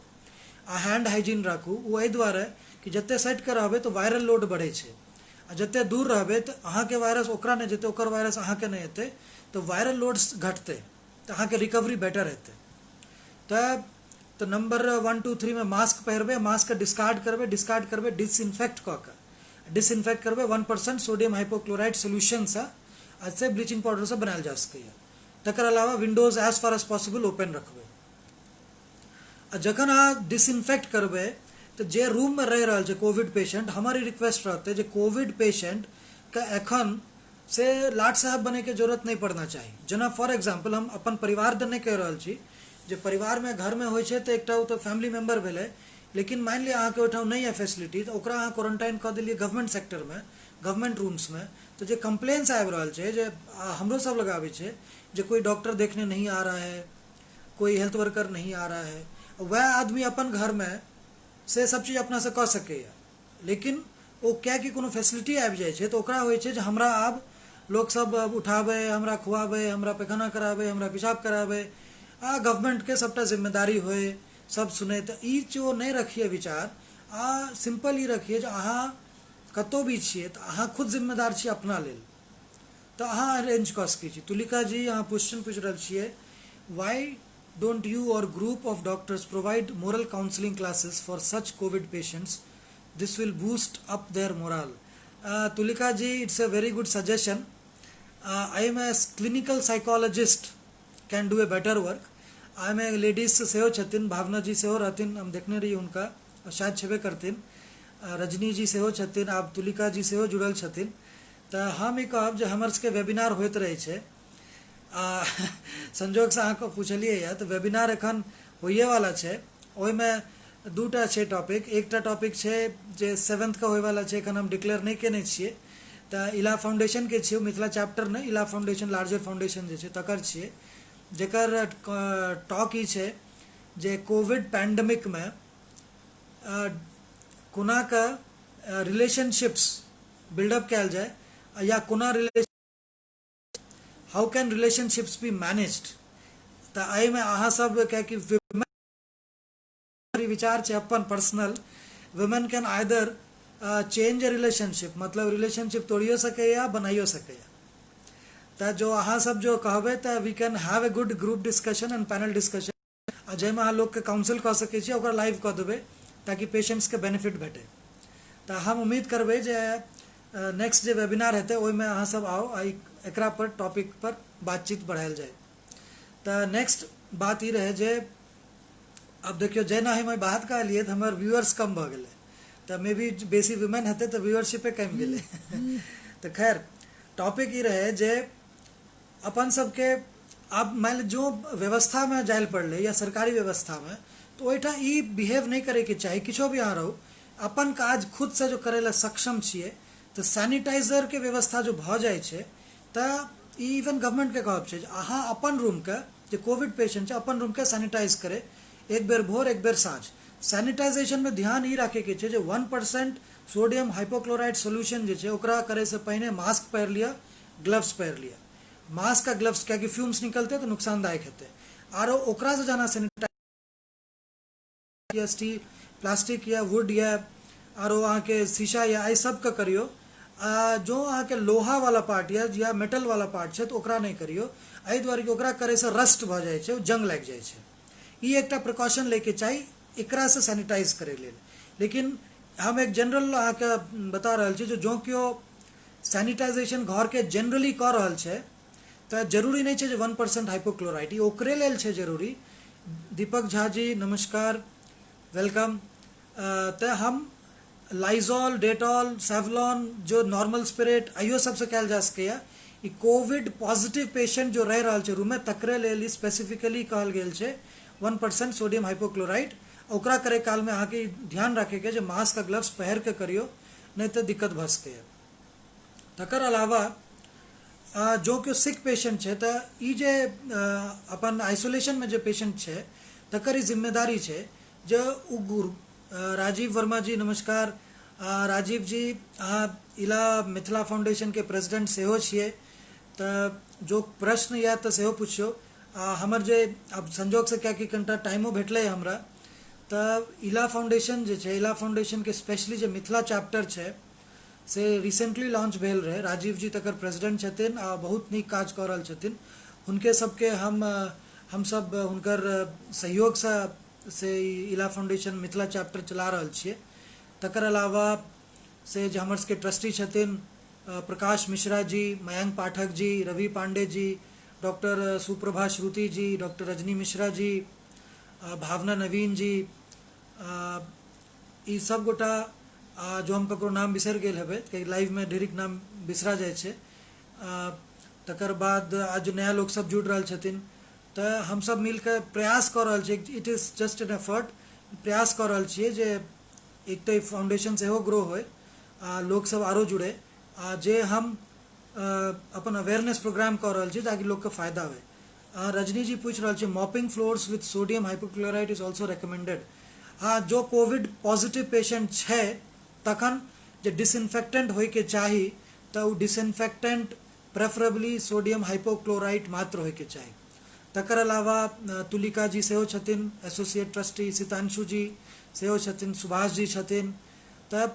आ हैंड हाइजीन राखू। ओ एहि दुआरे कि जते सटि कऽ रहबै तऽ वायरल लोड बढ़ै छै, आ आ जतेक दूर रहबै तऽ अहाँके वायरस ओकरा नहि जेतै, ओकर वायरस अहाँके नहि एतै, तऽ वायरल लोड्स घटतै, तऽ अहाँके रिकवरी बेटर हेतै। तऽ नंबर 1 2 3 में मास्क पहिरबै, मास्क डिस्कार्ड करबै, डिस्कार्ड करबै डिसइन्फेक्ट कऽ कऽ, डिसइन्फेक्ट करबै 1% सोडियम हाइपोक्लोराइड सोल्यूशनसँ आ से ब्लीचिंग पाउडरसँ बनायल जा सकैए। तकर अलावा windows as far as possible open रखबै। आ जखन अहाँ डिसइन्फेक्ट करबै तऽ जे रूममे रहि रहल छै कोविड पेशेंट, हमर ई रिक्वेस्ट रहतै जे कोविड पेशेंटके एखन से लाट साहब बनैके जरूरत नहि पड़ना चाही। जेना फॉर एग्जाम्पल हम अपन परिवार तऽ नहि कहि रहल छी, जे परिवारमे घरमे होइ छै तऽ एकटा ओ तऽ फैमिली मेम्बर भेलै, लेकिन मानि लिअ अहाँके ओहिठाम नहि यऽ फैसिलिटी, तऽ ओकरा अहाँ क्वारंटाइन कऽ देलियै गवर्नमेंट सेक्टरमे, गवर्नमेंट रूम्समे, तऽ जे कम्प्लेन्स आबि रहल छै, जे हमरो सब लग आबै छै जे कोई डॉक्टर देखने नहीं आ रहा है, कोई हेल्थ वर्कर नहीं आ रहा है, वएह आदमी अपन घरमे से सब चीज अपनासँ कऽ सकैए, लेकिन ओ किएकि कोनो फैसिलिटी आबि जाइ छै तऽ ओकरा होइ छै जे हमरा आब लोकसब उठाबै, हमरा खुआबै, हमरा पैखाना कराबै, हमरा पेशाब कराबै, आ गवर्नमेंटके सबटा जिम्मेदारी होइ, सब सुनै। तऽ ई जो नहि रखिए विचार, आ सिंपल ई रखिए जे अहाँ कतहु भी छियै तऽ अहाँ खुद जिम्मेदार छियै अपना लेल, तऽ अहाँ अरेंज कऽ सकै छी। तुलिका जी, अहाँ क्वेश्चन पूछि रहल छियै, why don't you or group of doctors provide moral counselling classes for such covid patients, this will boost up their morale. Tulika ji, it's a very good suggestion. I am a clinical psychologist can do a better work. एहिमे ladies सेहो छथिन, भावना जी सेहो रहथिन, हम देखने रहियै हुनका, शायद छेबे करथिन, रजनी जी सेहो छथिन, आब तुलिका जी सेहो जुड़ल छथिन। तऽ हम ई कहब जे हमर सबके वेबिनार होइत रहै छै, आ संजोगसँ अहाँके पुछलियै यऽ तऽ वेबिनार एखन होइएवला छै। ओहिमे दूटा छै टॉपिक, एकटा टॉपिक छै जे 7th के होइवला छै, एखन हम डिक्लेयर नहि केने छियै, तऽ इला फाउंडेशनके छियै, मिथिला चैप्टर नहि, इला फाउंडेशन लार्जर फाउंडेशन जे छै तकर छियै, जेकर टॉक ई छै जे कोविड पैंडमिकमे कोना कऽ रिलेशनशिप्स बिल्डअप कयल जाय, या कोना how can relationships be managed. तऽ एहिमे अहाँ सब कियाकि विचार छै अपन personal, women can either change a relationship, मतलब रिलेशनशिप तोड़ियो सकैए बनाइयो सकैए। तऽ जो अहाँ सब जो कहबै तऽ we can have a good group discussion and panel discussion, आ जाहिमे अहाँ लोकके काउंसिल कऽ सकै छी, ओकरा लाइव कऽ देबै ताकि पेशेंट्सके बेनिफिट भेटै। तऽ हम उम्मीद करबै जे नेक्स्ट जे वेबिनार हेतै ओहिमे अहाँ सब आउ आ एकरा पर टॉपिक पर बातचीत बढ़ायल जाय। तऽ नेक्स्ट बात ई रहै जे आब देखियौ जेना हम बात कहलियै तऽ हमर व्यूअर्स कम भऽ गेलै, तऽ मे बी बेसी वुमेन हेतै तऽ व्यूअरशिपे कमि गेलै। तऽ खैर टॉपिक ई रहै जे अपन सबके आब मानि लिअ जो व्यवस्थामे जाय लए पड़लै या सरकारी व्यवस्थामे, तऽ ओहिठाम ई बिहेव नहि करैके चाही, किछो भी अहाँ रहू अपन काज खुदसँ जो करै लए सक्षम छियै तऽ सैनिटाइजरके व्यवस्था जो भऽ जाइ छै तऽ ई इवन गवर्नमेंटके कहब छै जे अहाँ अपन रूमके जे कोविड पेशेंट छै अपन रूमके सैनिटाइज करै, एक बेर भोर एक बेर साँझ। सैनिटाइजेशनमे ध्यान ई राखैके छै जे 1% सोडियम हाइपोक्लोराइड सोल्यूशन जे छै ओकरा करैसँ पहिने मास्क पहिर लिअ, ग्लव्स पहिर लिअ। मास्क आ ग्लव्स कियाकि फ्यूम्स निकलतै तऽ नुकसानदायक हेतै। आरो ओकरासँ जहन सैनिटाइज या स्टील प्लास्टिक या वुड या आरो अहाँके शीशा या एहि सबके करियौ। आ जो अहाँके लोहावला पार्ट या मेटलवला पार्ट छै तऽ ओकरा नहि करियौ, एहि दुआरे कि ओकरा करैसँ रस्ट भऽ जाइ छै, ओ जंग लागि जाइ छै। ई एकटा प्रिकॉशन लैके चाही एकरासँ सैनिटाइज करै लेल। लेकिन हम एक जनरल अहाँके बता रहल छी जे जँ केओ सैनिटाइजेशन घरके जनरली कऽ रहल छै तऽ जरूरी नहि छै जे 1% हाइपोक्लोराइड, ई ओकरे लेल छै जरूरी। दीपक झा जी नमस्कार, welcome. तऽ हम लाइजॉल, डेटॉल, सेवलॉन जो नॉर्मल स्पिरिट इहो सबसँ कयल जा सकैए। ई कोविड पॉजिटिव पेशेंट जो रहि रहल छै रूममे तकरे लेल ई स्पेसिफिकली कहल गेल छै 1% सोडियम हाइपोक्लोराइड। ओकरा करै कालमे अहाँके ध्यान राखैके जे मास्क आ ग्लव्स पहिर कऽ करियौ, नहि तऽ दिक्कत भऽ सकैए। तकर अलावा जो केओ सिक पेशेंट छै तऽ ई जे अपन आइसोलेशनमे जे पेशेंट छै तकर ई जिम्मेदारी छै जे ओ राजीव वर्मा जी नमस्कार। राजीव जी अहाँ इला मिथिला फाउंडेशनके प्रेसिडेंट सेहो छियै, तऽ जो प्रश्न यऽ तऽ सेहो पुछियौ। हमर जे आब संजोगसँ कियाकि कनिटा टाइमो भेटलै हमरा, तऽ इला फाउंडेशन जे छै, इला फाउंडेशनके स्पेशली जे मिथिला चैप्टर छै से रिसेंटली लॉन्च भेल रहै। राजीव जी तकर प्रेसिडेंट छथिन आ बहुत नीक काज कऽ रहल छथिन। हुनके सबके हमसब हुनकर सहयोगसँ से इला फाउंडेशन मिथिला चैप्टर चला रहल छियै। तकर अलावा से जे हमर सबके ट्रस्टी छथिन प्रकाश मिश्रा जी, मयंक पाठक जी, रवि पांडे जी, डॉक्टर सुप्रभा श्रुति जी, डॉक्टर रजनी मिश्रा जी, भावना नवीन जी, ई सब गोटा, जो हम ककरो नाम बिसरि गेल हेबै कियाकि लाइवमे ढेरिक नाम बिसरा जाइ छै। तकर बाद आज नया लोक सब जुड़ि रहल छथिन, तऽ हमसब मिलके प्रयास कऽ रहल छियै, it is just an effort, प्रयास कऽ रहल छियै जे एक तऽ ई फाउंडेशन सेहो ग्रो होइ आ लोकसब आरो जुड़ै, आ जे हम अपन अवेयरनेस प्रोग्राम कऽ रहल छी ताकि लोकके फायदा होइ। रजनी जी पूछि रहल छै, mopping floors with sodium hypochlorite is also recommended? हँ, जो कोविड पॉजिटिव पेशेंट छै तखन जे डिसइन्फेक्टेंट होइके चाही तऽ ओ डिसइन्फेक्टेंट प्रेफरेबली सोडियम हाइपोक्लोराइट मात्र होइके चाही। तकर अलावा तुलिका जी सेहो छथिन एसोसिएट ट्रस्टी, सितांशु जी सेहो छथिन, सुभाष जी छथिन। तऽ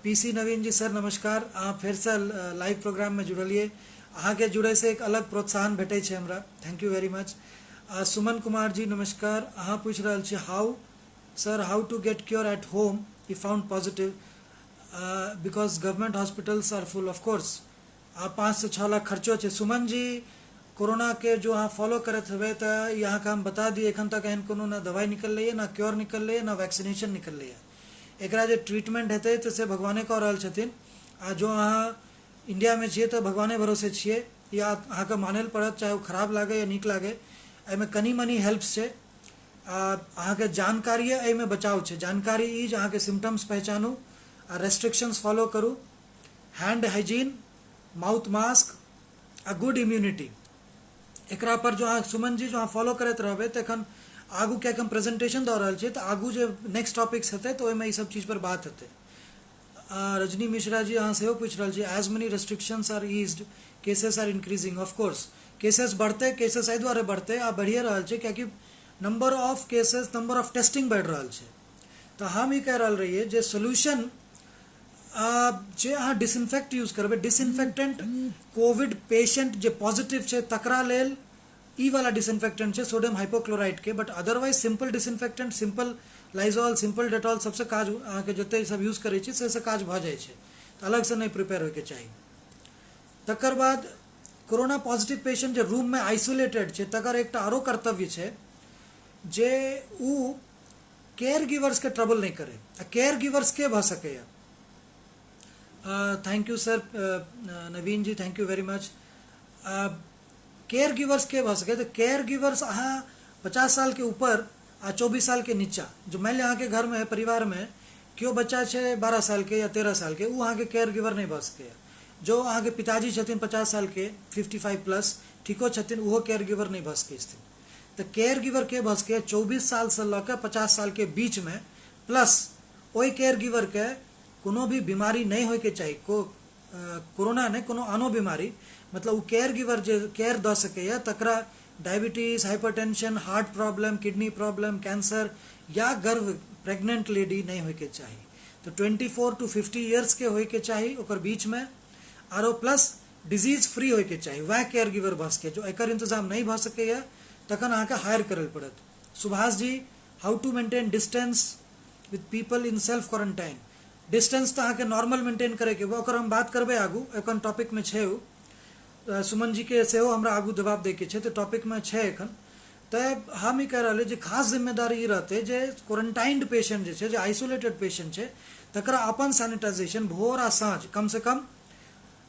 पी सी नवीन जी सर नमस्कार, अहाँ फेरसँ लाइव प्रोग्राममे जुड़लियै, अहाँके जुड़ैसँ एक अलग प्रोत्साहन भेटै छै हमरा, thank you very much. Suman Kumar ji नमस्कार, अहाँ पूछि रहल छी, how sir, how to get cure at home if found positive because government hospitals are full? Of course, आ 5 से 6 लाख खर्चो छै। सुमन जी, कोरोनाके जो अहाँ फॉलो करैत हेबै तऽ ई अहाँके हम बता दी, एखन तक एहन कोनो ना दवाइ निकललैए, ना क्योर निकललैए, ना वैक्सीनेशन निकललैए। एकरा जे ट्रीटमेंट हेतै तऽ से भगवाने कऽ रहल छथिन, आ जो अहाँ इंडियामे छियै तऽ भगवाने भरोसे छियै, या अहाँके मानै लए पड़त, चाहे ओ खराब लागै या नीक लागै। एहिमे कनि मनि हेल्प छै आ अहाँके जानकारिए एहिमे बचाव छै। जानकारी ई जे अहाँके सिम्टम्स पहचानू आ रेस्ट्रिक्शंस फॉलो करू, हैंड हाइजीन, माउथ मास्क आ गुड इम्यूनिटी। एकरा पर जो अहाँ सुमन जी जो अहाँ फॉलो करैत रहबै तऽ एखन आगू कियाकि हम प्रेजेंटेशन दऽ रहल छियै तऽ आगू जे नेक्स्ट टॉपिक्स हेतै तऽ ओहिमे ई सब चीज पर बात हेतै। रजनी मिश्रा जी, अहाँ सेहो पूछि रहल छी, as many restrictions are eased, cases are increasing? Of course cases बढ़तै। केसेस एहि दुआरे बढ़तै आ बढ़िए रहल छै कियाकि number of cases, number of testing बढ़ि रहल छै। तऽ हम ई कहि रहल रहियै जे सोल्यूशन जे अहाँ डिसइन्फेक्ट यूज करबै, डिसइन्फेक्टेंट कोविड पेशेंट जे पॉजिटिव छै तकरा लेल ई वाला डिसइन्फेक्टेंट छै सोडियम हाइपोक्लोराइड के, but otherwise simple disinfectant, simple Lysol, simple Dettol सबसँ काज, अहाँके जते सब यूज करै छी से काज भऽ जाइ छै, तऽ अलगसँ नहि प्रिपेयर होइके चाही। तकर बाद कोरोना पॉजिटिव पेशेंट जे रूममे आइसोलेटेड छै तकर एकटा आरो कर्तव्य छै जे उ केयर गिवर्सके ट्रबल नहि करे। आ केयर गिवर्स के भऽ सकैए? Thank you sir, Naveen ji, thank you very much. Care givers के भऽ सकैए? तऽ केयर गिवर्स अहाँ 50 सालके ऊपर आ 24 सालके नीचा, जो मानि लिअ अहाँके घरमे परिवारमे केओ बच्चा छै 12 सालके या 13 सालके, ओ अहाँके केयर गिवर नहि भऽ सकैए। जो अहाँके पिताजी छथिन 50 सालके, 55+, ठीको छथिन, ओहो केयर गिवर नहि भऽ सकै छथिन। तऽ केयर गिवर के भऽ सकैए? 24 सालसँ लऽ कऽ 50 सालके बीचमे, प्लस ओहि केयर गिवरके कोनो भी बीमारी नहि होइके चाही, कोरोना नहि, कोनो आनो बीमारी। मतलब ओ केयर गिवर जे केयर दऽ सकैए तकरा diabetes, hypertension, heart problem, kidney problem, cancer या गर्भ, प्रेग्नेंट लेडी नहि होइके चाही। तऽ 24 टू 50 इयर्सके होइके चाही ओकर बीचमे, आरो प्लस डिजीज फ्री होइके चाही, वएह केयर गिवर भऽ सकैए। जो एकर इंतजाम नहि भऽ सकैए तखन अहाँके हायर करय पड़त। Subhash ji, how to maintain distance with people in self quarantine? Distance तऽ अहाँके नॉर्मल मेंटेन करैके, ओकर हम बात करबै आगू, एखन टॉपिकमे छै ओ। सुमन जीके सेहो हमरा आगू जवाब दैके छै, तऽ टॉपिकमे छै एखन। तऽ हम ई कहि रहलियै जे खास जिम्मेदारी ई रहतै जे क्वारंटाइंड पेशेंट जे छै, जे आइसोलेटेड पेशेंट छै, तकरा अपन सैनिटाइजेशन भोर आ साँझ कमसँ कम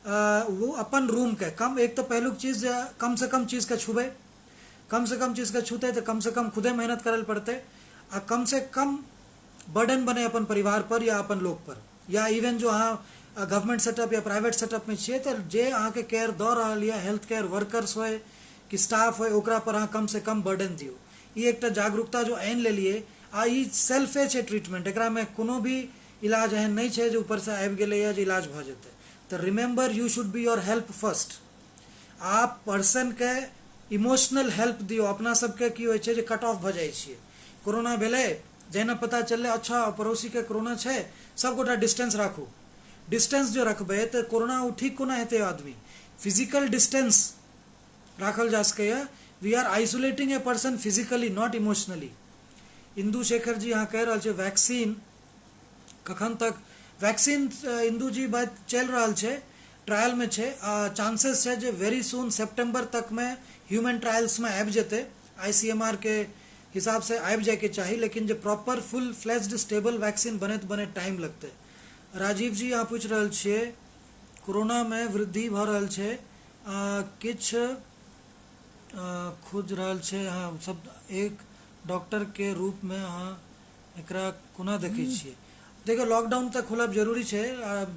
ओ अपन रूमके कम, एक तऽ पहिलुक चीज जे कमसँ कम चीजके छुबै, कमसँ कम चीजके छूतै तऽ कमसँ कम खुदे मेहनत करय पड़तै आ कमसँ कम बर्डन बने अपन परिवार पर या अपन लोक पर, या इवन जो अहाँ गवर्नमेंट सेटअप या प्राइवेट सेटअपमे छियै तऽ जे अहाँके केयर दऽ रहल यऽ, हेल्थ केयर वर्कर्स होय कि स्टाफ होय, ओकरा पर अहाँ कमसँ कम बर्डन दियौ। ई एकटा जागरूकता जो आनि लेलियै आ ई सेल्फे छै ट्रीटमेंट, एकरामे कोनो भी इलाज एहन नहि छै जे ऊपरसँ आबि गेलैए जे इलाज भऽ जेतै। तऽ remember, you should be your help first. आप पर्सनके इमोशनल हेल्प दियौ। अपना सबके की होइ छै जे कट ऑफ भऽ जाइ छियै। कोरोना भेलै, जहिना पता चललै, अच्छा पड़ोसीके कोरोना छै, सबगोटा डिस्टेंस राखू। डिस्टेंस जो रखबै तऽ कोरोना ओ ठीक कोना हेतै आदमी। फिजिकल डिस्टेंस राखल जा सकैए। We are isolating a person physically, not emotionally. Indu Shekhar ji अहाँ कहि रहल छै वैक्सीन कखन तक? वैक्सीन इंदू जी बात चलि रहल छै, ट्रायलमे छै, आ चांसेस छै जे वेरी सून सितंबर तकमे ह्यूमन ट्रायल्समे आबि जेतै। ICMR के हिसाबसँ आबि जाइके चाही, लेकिन जे proper full fledged stable vaccine बनैत बनैत टाइम लगतै। राजीव जी अहाँ पूछि रहल छियै कोरोनामे वृद्धि भऽ रहल छै, किछु खोज रहल छै अहाँ सब एक डॉक्टरके रूपमे अहाँ एकरा कोना देखै छियै? देखियौ, लॉकडाउन तऽ खुलब जरूरी छै।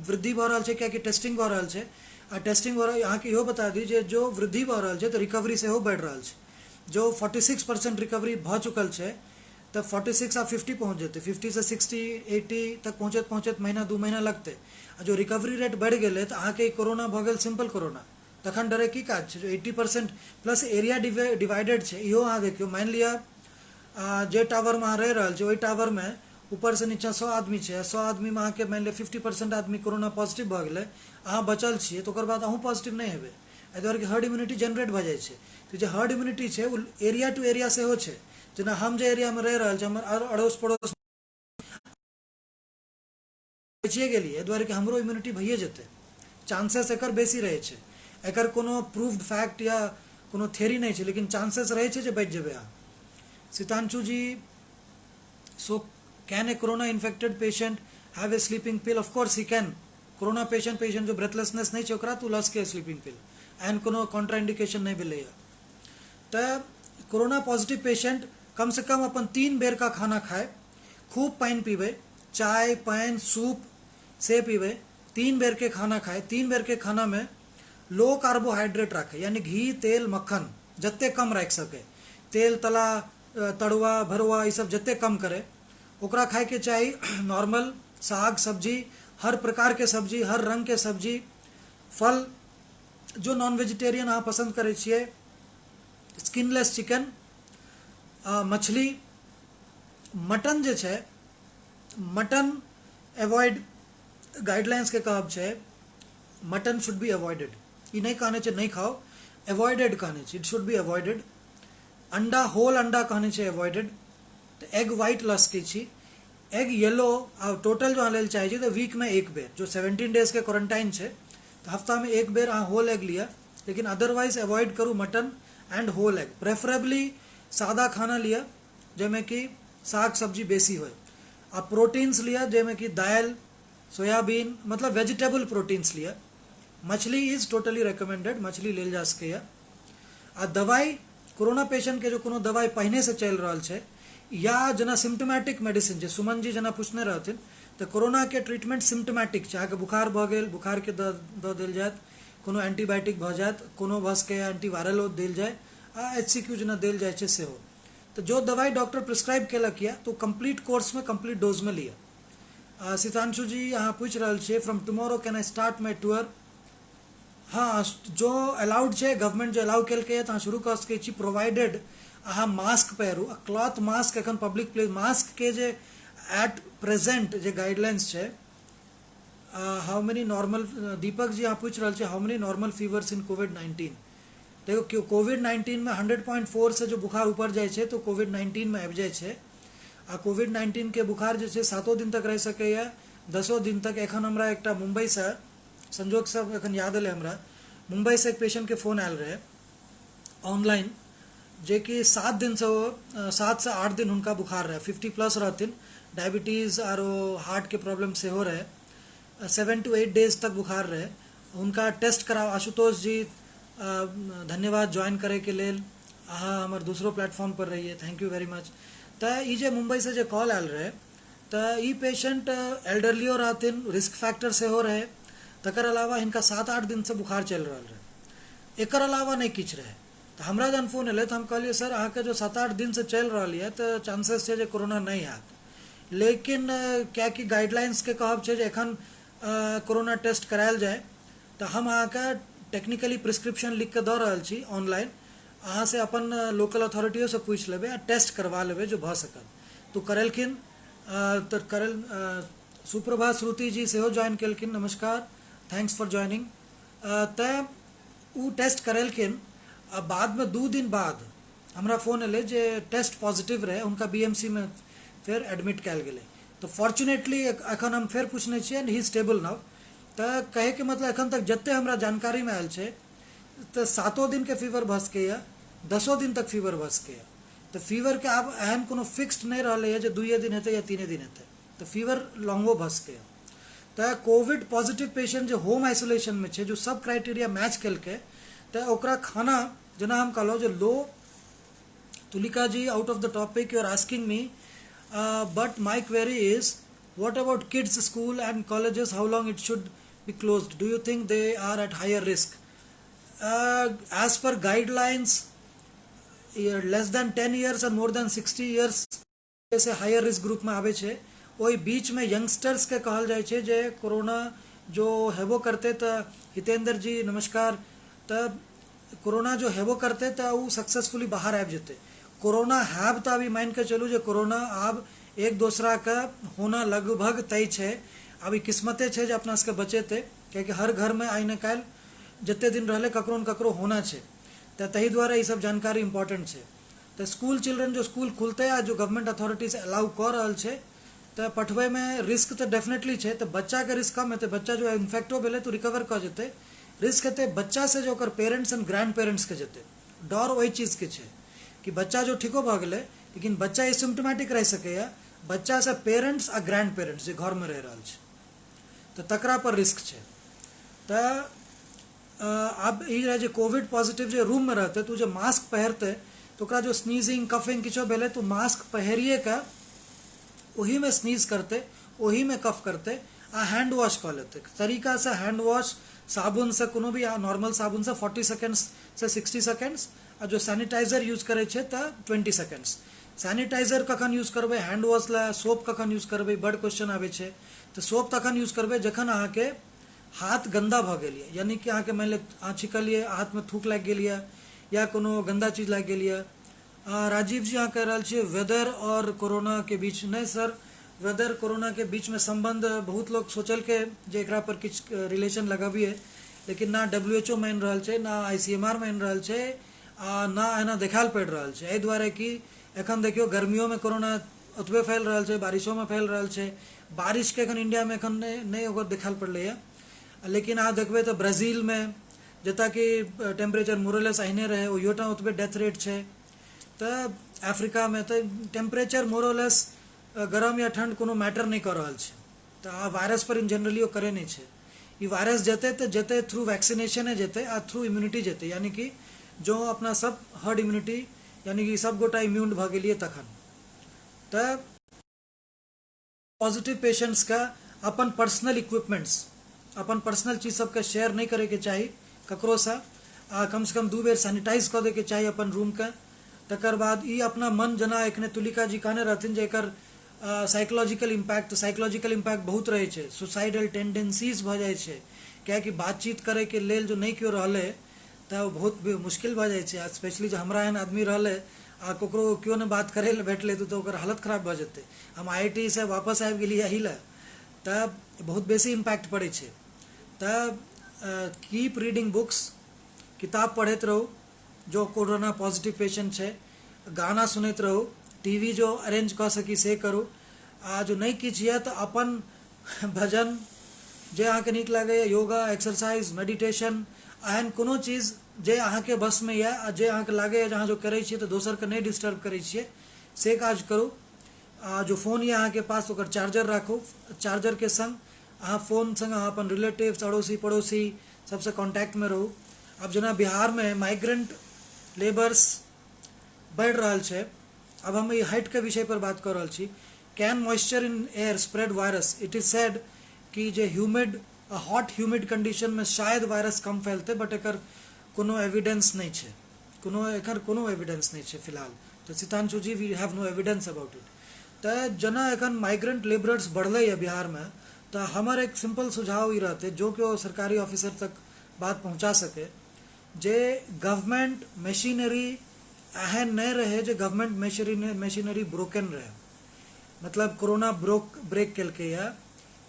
वृद्धि भऽ रहल छै कियाकि टेस्टिंग भऽ रहल छै, आ टेस्टिंग भऽ रहल, अहाँके इहो बता दी जे जो वृद्धि भऽ रहल छै तऽ रिकवरी सेहो बढ़ि रहल छै। जो 46% रिकवरी भऽ चुकल छै तऽ 46 आ 50 पहुँच जेतै, 50 से 60 80 तक पहुँचैत पहुँचैत महीना 2 महीना लगतै। आ जो रिकवरी रेट बढ़ि गेलै तऽ अहाँके ई कोरोना भऽ गेल सिम्पल कोरोना, तखन डरे की काज छै? जो 80% प्लस एरिया डिवाइडेड छै, इहो अहाँ देखियौ। मानि लिअ जे टावरमे अहाँ रहि रहल छी ओहि टावरमे ऊपरसँ नीचाँ 100 आदमी छै, 100 आदमीमे अहाँके मानि लिअ 50% आदमी कोरोना पॉजिटिव भऽ गेलै, अहाँ बचल छियै, तऽ ओकर बाद अहूँ पॉजिटिव नहि हेबै। एहि दुआरे कि हर्ड इम्यूनिटी जनरेट भऽ जाइ छै। तऽ जे हर्ड इम्यूनिटी छै ओ एरिया टू एरिया सेहो छै। जेना हम जे एरियामे रहि रहल छी, हमर अड़ोस पड़ोस बचिए गेलियै, एहि दुआरे कि हमरो इम्यूनिटी भइए जेतै, चांसेस एकर बेसी रहै छै। एकर कोनो प्रूव्ड फैक्ट या कोनो थियरी नहि छै, लेकिन चांसेस रहै छै जे बचि जेबै अहाँ। Sitanshu ji, so can a corona infected patient have a sleeping pill? Of course he can. Corona patient patient जो ब्रेथलेसनेस नहि छै ओकरा तऽ ओ लऽ सकैए स्लीपिंग पिल, एहन कोनो कॉन्ट्राइंडिकेशन नहि भेलैए। तऽ कोरोना पॉजिटिव पेशेंट कमसँ कम अपन 3 बेर का खाना खाए, खूब पानि पीबै, चाय पानि सूप से पीबै, 3 बेर के खाना खाए, 3 बेर के खानामे लो कार्बोहाइड्रेट राखै, यानी घी तेल मक्खन जते कम राखि सकै, तेल तला तरुआ भरुआ ई सब जते कम करे ओकरा खायके चाही। नॉर्मल साग सब्जी, हर प्रकार के सब्जी, हर रंग के सब्जी, फल, जो नॉन वेजिटेरियन अहाँ पसन्द करै छियै, स्किनलेस चिकन, मछली, मटन जे छै, मटन एवॉइड, गाइडलाइंस के कहब छै मटन should be avoided. ई नहि कहने छै नहि खाओ, एवॉइडेड कहने छै, it should be avoided. अंडा, होल अंडा कहने छै एवॉइडेड, तऽ एग व्हाइट लऽ सकै छी, एग येलो आ टोटल जो अहाँ लै लए चाहै छी तऽ वीकमे 1 बेर, जो 17 डेज के क्वारंटाइन छै तऽ हफ्तामे 1 बेर अहाँ होल एग लिअ, लेकिन अदरवाइज एवॉइड करू mutton and whole egg. Preferably सादा खाना लिअ जाहिमे कि साग सब्जी बेसी होय, आ प्रोटीन्स लिअ जाहिमे कि दालि, सोयाबीन, मतलब वेजिटेबल प्रोटीन्स लिअ। मछली is totally recommended, मछली लेल जा सकैए। आ दवाइ कोरोना पेशेंटके जो कोनो दवाइ पहिनेसँ चलि रहल छै या जेना सिम्टोमेटिक मेडिसिन, जे सुमन जी जेना पूछने रहथिन, तऽ कोरोनाके ट्रीटमेंट सिम्टोमेटिक छै। अहाँके बुखार भऽ गेल, बुखारके दऽ देल जायत, कोनो एंटीबायोटिक भऽ जायत, कोनो भऽ सकैए एंटीवायरलो देल जाय, आ HCQ जेना देल जाइ छै सेहो। तऽ जो दवाइ डॉक्टर प्रिस्क्राइब केलक यऽ तऽ ओ कम्प्लीट कोर्समे कम्प्लीट डोजमे लिअ। सीतांशु जी अहाँ पूछि रहल छियै from tomorrow can I start my tour? हँ, जो अलाउड छै, गवर्नमेंट जो अलाउ केलकै तऽ अहाँ शुरू कऽ सकै छी, प्रोवाइडेड अहाँ मास्क पहिरू। आ क्लॉथ मास्क एखन पब्लिक प्लेस मास्क के जे एट प्रेजेंट जे गाइडलाइंस छै। How many normal, Deepak ji अहाँ पूछि रहल छियै how many normal fevers in COVID-19? देखियौ, कोविड-19 में 100.4 से जो बुखार ऊपर जाइ छै तऽ कोविड-19 में आबि जाइ छै। आ कोविड-19 के बुखार जे छै 7 दिन तक रहि सकैए, 10 दिन तक। एखन हमरा एकटा मुम्बईसँ संजोगसँ एखन याद एलै, हमरा मुम्बईसँ एक पेशेंटके फोन आयल रहै ऑनलाइन, जेकि 7 दिनसँ ओ 7 से 8 दिन हुनका बुखार रहै, 50+ रहथिन, डायबिटीज आरो हार्टके प्रॉब्लम सेहो रहै, 7 टू 8 डेज तक बुखार रहै। हुनका टेस्ट करा। आशुतोष जी धन्यवाद ज्वाइन करैके लेल, अहाँ हमर दोसरो प्लेटफॉर्म पर रहिए, thank you very much. तऽ ई जे मुम्बईसँ जे कॉल आयल रहै तऽ ई पेशेंट एल्डरलियो रहथिन, रिस्क फैक्टर सेहो रहै, तकर अलावा हिनका 7-8 दिनसँ बुखार चलि रहल रहै, एकर अलावा नहि किछु रहै। तऽ हमरा जहन फोन एलै तऽ हम कहलियै सर अहाँके जो 7-8 दिनसँ चलि रहल यऽ तऽ चांसेस छै जे कोरोना नहि हैत, लेकिन कियाकि गाइडलाइंसके कहब छै जे एखन कोरोना टेस्ट करायल जाय, तऽ हम अहाँके टेक्निकली प्रिस्क्रिप्शन लिख कऽ दऽ रहल छी ऑनलाइन, अहाँ से अपन लोकल अथॉरिटियोसँ पूछि लेबै आ टेस्ट करवा लेबै जो भऽ सकत। तऽ करेलखिन, तऽ करल सुप्रभा श्रुति जी सेहो ज्वाइन केलखिन, नमस्कार, thanks for joining. तैँ ओ टेस्ट करेलखिन आ बादमे 2 दिन बाद हमरा फोन एलै जे टेस्ट पॉजिटिव रहै, हुनका BMC मे फेर एडमिट कयल गेलै। तऽ फॉर्चुनेटली एखन हम फेर पूछने छियै and he stable नाउ। तऽ कहैके मतलब एखन तक जते हमरा जानकारीमे आयल छै तऽ 7 दिनके फीवर भऽ सकैए, 10 दिन तक फीवर भऽ सकैए। तऽ फीवरके आब एहन कोनो फिक्स्ड नहि रहलैए जे 2 दिन हेतै या 3 दिन हेतै, तऽ फीवर लॉन्गो भऽ सकैए। तऽ कोविड पॉजिटिव पेशेंट जे होम आइसोलेशनमे छै, जो सब क्राइटेरिया मैच केलकै, तऽ ओकरा खाना जेना हम कहलहुँ जे लो Tulika ji, out of the topic you are asking me, but my query is what about kids school and colleges, how long it should be closed, do you think they are at higher risk? As per guidelines less than 10 years and more than 60 years Se hire risk ग्रुपमे आबै छै। ओहि बीचमे यंगस्टर्सके कहल जाइ छै जे corona जो हेबो करतै तऽ, हितेंद्र जी नमस्कार, तऽ कोरोना जो हेबो करतै तऽ ओ सक्सेसफुली बाहर आबि जेतै। कोरोना हैब तऽ अभी मानिके चलू जे कोरोना आब एक दोसराके होना लगभग तय छै, आब ई किस्मते छै जे अपना सबके बचेतै, कियाकि हर घरमे आइ ने काल्हि जते दिन रहलै ककरो ने ककरो होना छै, तऽ ताहि दुआरे ई सब जानकारी इम्पोर्टेंट छै। तऽ स्कूल चिल्ड्रन जो स्कूल खुलतै आ जो गवर्नमेंट अथॉरिटीज अलाउ कऽ रहल छै तऽ पठबैमे रिस्क तऽ डेफिनेटली छै, तऽ बच्चाके रिस्क कम हेतै, बच्चा जो इन्फेक्टो भेलै तऽ रिकवर कऽ जेतै, रिस्क हेतै बच्चासँ जे ओकर पेरेंट्स एंड ग्रैंड पेरेंट्सके जेतै। डर ओहि चीजके छै कि बच्चा जो ठीको भऽ गेलै लेकिन बच्चा एसिम्टोमेटिक रहि सकैए, बच्चासँ पेरेंट्स आ ग्रैंड पेरेंट्स जे घरमे रहि रहल छै तऽ तकरा पर रिस्क छै। तऽ आब ई रहै जे कोविड पॉजिटिव जे रूममे रहतै तऽ ओ जे मास्क पहिरतै तऽ ओकरा जो स्नीजिंग कफिंग किछो भेलै तऽ मास्क पहिरिए कऽ ओहीमे स्नीज करतै, ओहीमे कफ करतै आ हैंड वॉश कऽ लेतै तरीकासँ। हैंड वॉश साबुनसँ, कोनो भी नॉर्मल साबुनसँ 40 सेकेंड्स से 60 सेकेंड्स, आ जो सैनिटाइजर यूज करै छै तऽ 20 सेकेंड्स। सैनिटाइजर कखन यूज करबै हैंड वॉश लए, सोप कखन यूज करबै, बड़ क्वेश्चन आबै छै। तऽ सोप तखन यूज करबै जखन अहाँके हाथ गन्दा भऽ गेल यऽ, यानी कि अहाँके मानि लिअ अहाँ छिकलियै, हाथमे थूक लागि गेल यऽ या कोनो गन्दा चीज लागि गेल यऽ। राजीव जी अहाँ कहि रहल छियै वेदर और कोरोना के बीच, नहि सर, वेदर कोरोना के बीचमे सम्बन्ध बहुत लोग सोचलकै जे एकरा पर किछु रिलेशन लगाबियै, लेकिन ना WHO मानि रहल छै, ना ICMR मानि रहल छै, आ ना एना देखायल पड़ि रहल छै। एहि दुआरे कि एखन देखियौ गर्मियोमे कोरोना ओतबे फैल रहल छै, बारिशोमे फैल रहल छै। बारिशके एखन इंडियामे एखन नहि ओकर देखायल पड़लैए, लेकिन अहाँ देखबै तऽ ब्राजीलमे जतऽ कि टेम्परेचर मोरलेस एहने रहै ओहियोठाम ओतबे डेथ रेट छै। तऽ अफ्रीकामे तऽ टेम्परेचर मोरलेस गरम या ठण्ड कोनो मैटर नहि कऽ रहल छै, तऽ आ वायरस पर इन जनरली ओ करै नहि छै। ई वायरस जेतै तऽ जेतै थ्रू वैक्सीनेशने जेतै आ थ्रू इम्यूनिटी जेतै, यानी कि जो अपना सब हर्ड इम्यूनिटी यानी कि सब गोटा इम्यून भऽ गेलियै तखन। तऽ पॉजिटिव पेशेंट्सके अपन पर्सनल इक्विपमेंट्स, अपन पर्सनल चीज सबके शेयर नहि करैके चाही ककरोसँ, आ कमसँ कम 2 बेर सैनिटाइज कऽ दैके चाही अपन रूमके। तकर बाद ई अपना मन, जेना एखने तुलिका जी कहने रहथिन जे एकर साइकोलॉजिकल इम्पैक्ट, साइकोलॉजिकल इम्पैक्ट बहुत रहै छै, सुसाइडल टेंडेंसीज भऽ जाइ छै, कियाकि बातचीत करैके लेल जो नहि केओ रहलै तऽ बहुत मुश्किल भऽ जाइ छै। आ स्पेशली जे हमरा एहन आदमी रहलै आ ककरो केओ नहि बात करै लए भेटलै तऽ ओकर हालत खराब भऽ जेतै। हम IIT से वापस आबि गेलियै एहि लए, तऽ बहुत बेसी इम्पैक्ट पड़ै छै। तऽ कीप रीडिंग बुक्स, किताब पढ़ैत रहू जो कोरोना पॉजिटिव पेशेंट छै, गाना सुनैत रहू, TV जो अरेंज कऽ सकी से करू, आ जो नहि किछु यऽ तऽ अपन भजन जे अहाँके नीक लागैए, योगा, एक्सरसाइज, मेडिटेशन, एहन कोनो चीज जे अहाँके बसमे यऽ आ जे अहाँके लागैए जे अहाँ जो करै छियै तऽ दोसरके नहि डिस्टर्ब करै छियै से काज करू। आ जो फोन यऽ अहाँके पास ओकर चार्जर राखू, चार्जरके सङ्ग अहाँ फोन सङ्ग अहाँ अपन रिलेटिव्स, अड़ोसी पड़ोसी सबसँ कॉन्टैक्टमे रहू। आब जेना बिहारमे माइग्रेंट लेबर्स बढ़ि रहल छै, आब हम ई हटिके विषय पर बात कऽ रहल छी। Can moisture in air spread virus? It is said कि जे ह्यूमिड, हॉट ह्यूमिड कंडीशनमे शायद वायरस कम फैलतै, बट एकर कोनो एविडेंस नहि छै, कोनो एकर कोनो एविडेंस नहि छै फिलहाल। तऽ Sitanshu ji, we have no evidence about it. तऽ जेना एखन माइग्रेंट लेबरर्स बढ़लैए बिहारमे, तऽ हमर एक सिंपल सुझाव ई रहतै, जो केओ सरकारी ऑफिसर तक बात पहुँचा सके, जे गवर्नमेंट मशीनरी एहन नहि रहै जे गवर्नमेंट मशीनरी ब्रोकन रहै, मतलब कोरोना ब्रेक केलकैए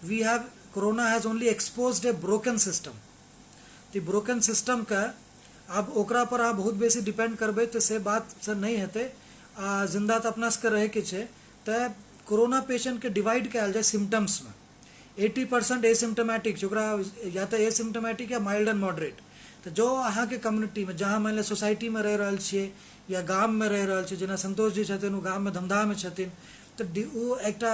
We have corona has only exposed a broken system. तऽ ब्रोकन सिस्टमके आब ओकरा पर अहाँ बहुत बेसी डिपेंड करबै तऽ से बात से नहि हेतै। आ जिन्दा तऽ अपना सबके रहैके छै। तऽ कोरोना पेशेंटके डिवाइड कयल जाय सिम्टम्समे। 80% एसिम्टोमेटिक छै, ओकरा या तऽ एसिम्टोमेटिक या माइल्ड एंड मॉडरेट। तऽ जो अहाँके कम्युनिटीमे, जहाँ मानि लिअ सोसाइटीमे रहि रहल छियै या गाममे रहि रहल छियै, जेना संतोष जी छथिन, ओ गाममे धमदाहामे छथिन, तऽ ओ एकटा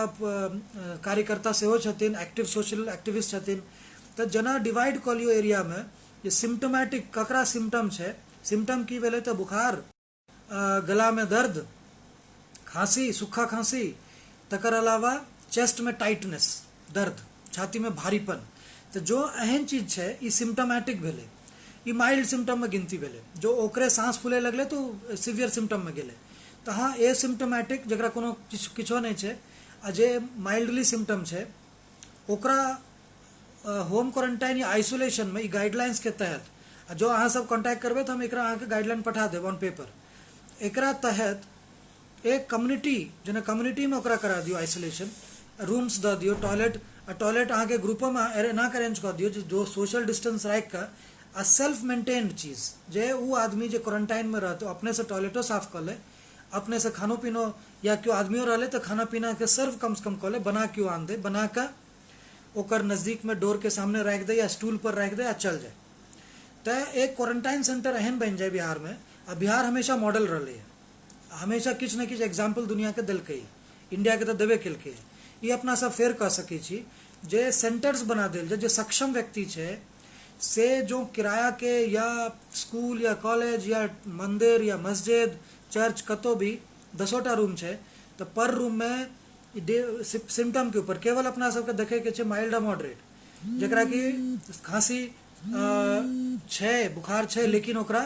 कार्यकर्ता सेहो छथिन, एक्टिव सोशल एक्टिविस्ट छथिन। तऽ जेना डिवाइड कऽ लियौ एरियामे जे सिम्टोमेटिक ककरा सिम्टम छै। सिम्टम की भेलै तऽ बुखार, गलामे दर्द, खाँसी, सूखा खाँसी, तकर अलावा चेस्टमे टाइटनेस, दर्द, छातीमे भारीपन। तऽ जो एहन चीज छै ई सिम्टोमेटिक भेलै, ई माइल्ड सिम्टममे गिनती भेलै। जो ओकरे साँस फूलै लगलै तऽ ओ सिवियर सिम्टममे गेलै। तऽ अहाँ एसिम्टोमेटिक जकरा कोनो किछो नहि छै आ जे माइल्डली सिम्टम छै ओकरा होम क्वारंटाइन या आइसोलेशनमे ई गाइडलाइंसके तहत, आ जो अहाँ सब कॉन्टैक्ट करबै तऽ हम एकरा अहाँके गाइडलाइन पठा देब ऑन पेपर। एकरा तहत एक कम्युनिटी, जेना कम्युनिटीमे ओकरा करा दियौ आइसोलेशन, रूम्स दऽ दियौ, टॉयलेट, आ टॉयलेट अहाँके ग्रुपोमे एना कऽ अरेंज कऽ दियौ जे जो सोशल डिस्टेंस राखि कऽ आ सेल्फ मेंटेन्ड चीज, जे ओ आदमी जे क्वारंटाइनमे रहतै अपनेसँ टॉयलेटो साफ कऽ लै, अपनेसँ खानो पीनो, या केओ आदमियो रहलै तऽ खाना पीनाके सर्व कमसँ कम कऽ लै, बना केओ आन दे, बना कऽ ओकर नजदीकमे डोरके सामने राखि दै या स्टूल पर राखि दै आ चल जाय। तऽ एक क्वारंटाइन सेंटर एहन बनि जाय बिहारमे। आ बिहार हमेशा मॉडल रहलै, हमेशा किछु ने किछु एग्जाम्पल दुनियाके देलकै, इंडियाके तऽ देबे केलकै। ई अपना सब फेर कऽ सकै छी जे सेंटर्स बना देल जाय, जे सक्षम व्यक्ति छै से जो किरायाके या स्कूल या कॉलेज या मंदिर या मस्जिद चर्च कतौ भी 10टा रूम छै तऽ पर रूममे सिम्टमके ऊपर केवल अपना सबके देखैके छै माइल्ड आ मॉडरेट, जकरा कि खाँसी छै, बुखार छै, लेकिन ओकरा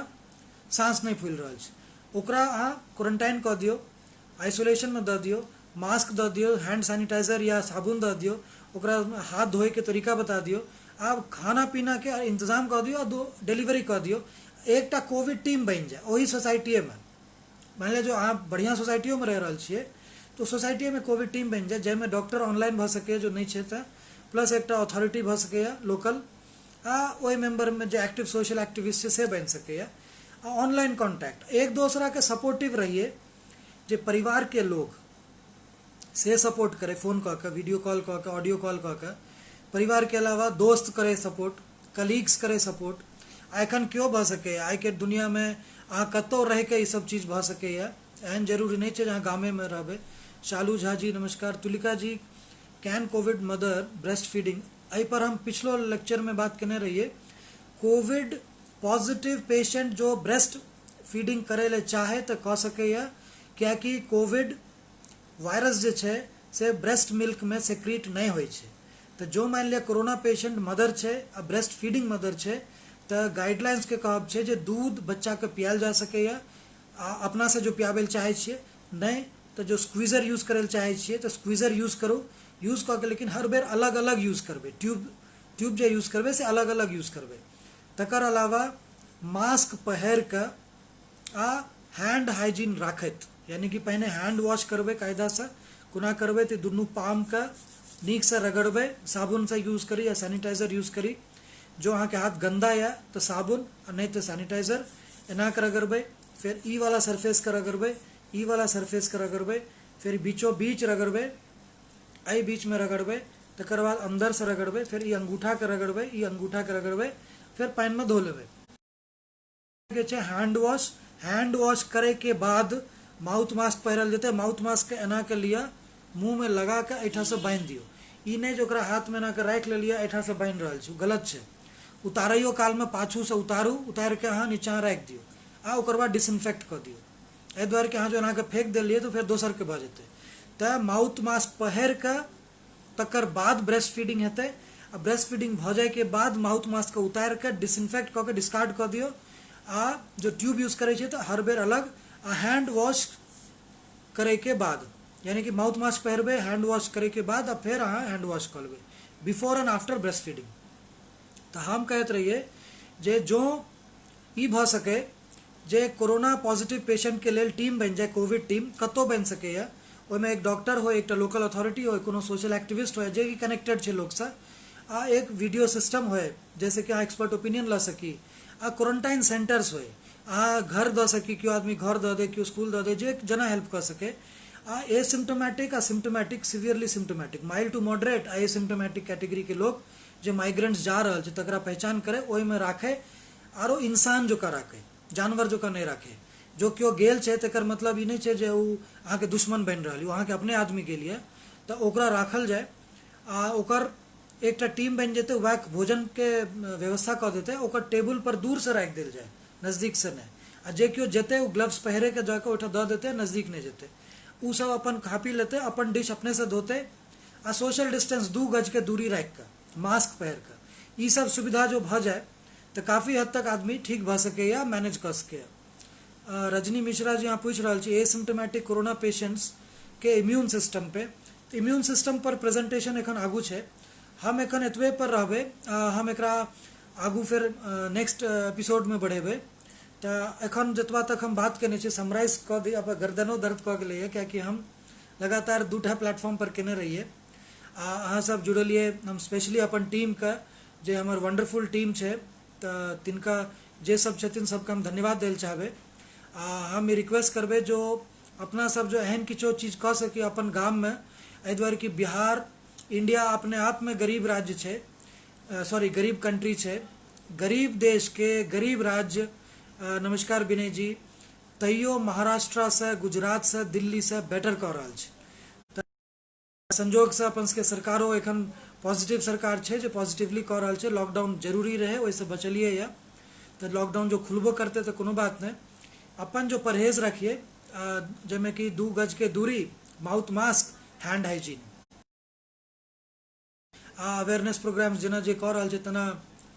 साँस नहि फूलि रहल छै, ओकरा अहाँ क्वारंटाइन कऽ दियौ, आइसोलेशनमे दऽ दियौ, मास्क दऽ दियौ, हैंड सैनिटाइजर या साबुन दऽ दियौ, ओकरा हाथ धोएके तरीका बता दियौ, आब खाना पीनाके इंतजाम कऽ दियौ आ डिलीवरी कऽ दियौ। एकटा कोविड टीम बनि जाय ओहि सोसाइटीएमे। मानि लिअ जो अहाँ बढ़िआँ सोसाइटियोमे रहि रहल छियै तऽ सोसाइटीएमे कोविड टीम बनि जाय, जाहिमे डॉक्टर ऑनलाइन भऽ सकैए जो नहि छै तऽ, प्लस एकटा अथॉरिटी भऽ सकैए लोकल, आ ओहि मेम्बरमे जे एक्टिव सोशल एक्टिविस्ट छै से बनि सकैए। आ ऑनलाइन कॉन्टैक्ट, एक दोसराके सपोर्टिव रहिए, जे परिवारके लोग से सपोर्ट करे, फोन कऽ कऽ, वीडियो कॉल कऽ कऽ, ऑडियो कॉल कऽ कऽ, परिवारके अलावा दोस्त करे सपोर्ट, कलीग्स करे सपोर्ट। आ एखन केओ भऽ सकैए, आइके दुनियामे अहाँ कतहु रहिके ई सब चीज भऽ सकैए, एहन जरूरी नहि छै जे अहाँ गामेमे रहबै। शालू झा जी नमस्कार। Tulika ji, can covid mother breast feeding? एहि पर हम पिछलो लेक्चरमे बात केने रहियै। कोविड पॉजिटिव पेशेंट जो ब्रेस्ट फीडिंग करै लए चाहे तऽ कऽ सकैए, कियाकि कोविड वायरस जे छै से ब्रेस्ट मिल्कमे सेक्रीट नहि होइ छै। तऽ जो मानि लिअ कोरोना पेशेंट मदर छै आ ब्रेस्ट फीडिंग मदर छै तऽ गाइडलाइंसके कहब छै जे दूध बच्चाके पियायल जा सकैए, आ अपनासँ जो पियाबै लए चाहै छियै, नहि तऽ जो स्क्वीजर यूज करै लए चाहै छियै तऽ स्क्वीजर यूज करू, यूज कऽ के लेकिन हर बेर अलग अलग यूज करबै, ट्यूब जे यूज करबै से अलग अलग यूज करबै। तकर अलावा मास्क पहिर कऽ आ हैंड हाइजीन राखैत, यानी कि पहिने हैंड वॉश करबै कायदासँ। कोना करबै तऽ दुनू पामके नीकसँ रगड़बै, साबुनसँ यूज करी या सैनिटाइजर यूज करी। जो अहाँके हाथ गन्दा यऽ तऽ साबुन आ नहि तऽ सैनिटाइजर एना कऽ रगड़बै, फेर ई वाला सरफेसके रगड़बै, ई वाला सरफेसके रगड़बै, फेर बीचो बीच रगड़बै, एहि बीचमे रगड़बै, तकर बाद अन्दरसँ रगड़बै, फेर ई अंगूठाके रगड़बै, ई अंगूठाके रगड़बै, फेर पानिमे धो लेबै। के छै हैंड वॉश। हैंड वॉश करैके बाद माउथ मास्क पहिरल जेतै। माउथ मास्क के एना के लिअ, मुँहमे लगा कऽ एहिठामसँ बान्हि दियौ। ई नहि जे ओकरा हाथमे एना कऽ राखि लेलियै एहिठामसँ बान्हि रहल छी, गलत छै। उतारैयो कालमे पाछूसँ उतारू, उतारि कऽ अहाँ नीचाँ राखि दियौ आ ओकर बाद डिसइन्फेक्ट कऽ दियौ। एहि दुआरे कि अहाँ जो एना कऽ फेक देलियै तऽ फेर दोसरके भऽ जेतै। तऽ माउथ मास्क पहिर कऽ तकर बाद ब्रेस्ट फीडिंग हेतै, आ ब्रेस्ट फीडिंग भऽ जाइके बाद माउथ मास्कके उतारि कऽ डिसइन्फेक्ट कऽ कऽ डिस्कार्ड कऽ दियौ। आ जो ट्यूब यूज करै छियै तऽ हर बेर अलग, आ हैंड वॉश करैके बाद, यानी कि माउथ मास्क पहिरबै, हैंड वॉश करैके बाद आ फेर अहाँ हैंड वॉश कऽ लेबै before and after breast feeding. तऽ हम कहैत रहियै जे जो ई भऽ सकै जे कोरोना पॉजिटिव पेशेंटके लेल टीम बनि जाय, कोविड टीम कतहु बनि सकैए, ओहिमे एक डॉक्टर होइ, एकटा लोकल अथॉरिटी होइ, कोनो सोशल एक्टिविस्ट होइ जे कि कनेक्टेड छै लोकसँ, आ एक वीडियो सिस्टम होइ जाहिसँ कि अहाँ एक्सपर्ट ओपिनियन लऽ सकी, आ क्वारंटाइन सेंटर्स होइ, अहाँ घर दऽ सकी, केओ आदमी घर दऽ दे, केओ स्कूल दऽ दे, जे जेना हेल्प कऽ सकै। आ एसिम्टोमैटिक आ symptomatic, severely symptomatic, mild to moderate आ एसिम्टोमैटिक कैटेगरीके लोक जे माइग्रेंट्स जा रहल छै तकरा पहचान करै, ओहिमे राखै, आरो इंसान जकाँ राखै, जानवर जकाँ नहि राखै। जो केओ गेल छै तकर मतलब ई नहि छै जे ओ अहाँके दुश्मन बनि रहल, ओ अहाँके अपने आदमी गेल यऽ, तऽ ओकरा राखल जाय आ ओकर एकटा टीम बनि जेतै, वएह भोजनके व्यवस्था कऽ देतै, ओकर टेबुल पर दूरसँ राखि देल जाय, नजदीकसँ नहि, आ जे केओ जेतै ओ ग्लव्स पहिरेके जाकऽ ओहिठाम दऽ देतै, नजदीक नहि जेतै। ओ सब अपन खा पी लेतै, अपन डिश अपनेसँ धोतै, आ सोशल डिस्टेंस 2 गजके दूरी राखिकऽ, मास्क पहिरकऽ, ई सब सुविधा जो भऽ जाय तऽ काफी हद तक आदमी ठीक भऽ सकैए, मैनेज कऽ सकैए। रजनी मिश्रा जी अहाँ पूछि रहल छी एसिम्टोमेटिक कोरोना पेशेंट्स के इम्यून सिस्टम पे, इम्यून सिस्टम पर प्रेजेंटेशन एखन आगू छै, हम एखन एतबे पर रहबै, हम एकरा आगू फेर नेक्स्ट एपिसोडमे बढ़ेबै। तऽ एखन जतबा तक हम बात केने छी समराइज कऽ दी, अब गर्दनो दर्द कऽ गेलैए कियाकि हम लगातार 2टा प्लेटफॉर्म पर केने रहियै आ अहाँ सब जुड़लियै। हम स्पेशली अपन टीमके जे हमर वंडरफुल टीम छै तऽ तिनका जे सब छथिन सबके हम धन्यवाद दै लए चाहबै। आ हम ई रिक्वेस्ट करबै जो अपना सब जो एहन किछो चीज कऽ सकी अपन गाममे, एहि दुआरे कि बिहार इंडिया अपने आपमे गरीब राज्य छै, सॉरी गरीब कंट्री छै, गरीब देशके गरीब राज्य। नमस्कार विनय जी, तैयो महाराष्ट्रसँ गुजरातसँ दिल्लीसँ बेटर कऽ रहल छै। तऽ संजोगसँ अपन सबके सरकारो एखन पॉजिटिव सरकार छै जे पॉजिटिवली कऽ रहल छै। लॉकडाउन जरूरी रहै, ओहिसँ बचलियै यऽ, तऽ लॉकडाउन जो खुलबो करतै तऽ कोनो बात नहि, अपन जो परहेज रखिए जाहिमे कि 2 गजके दूरी, माउथ मास्क, हैंड हाइजीन आ अवेयरनेस प्रोग्राम जेना जे कऽ रहल छै तेना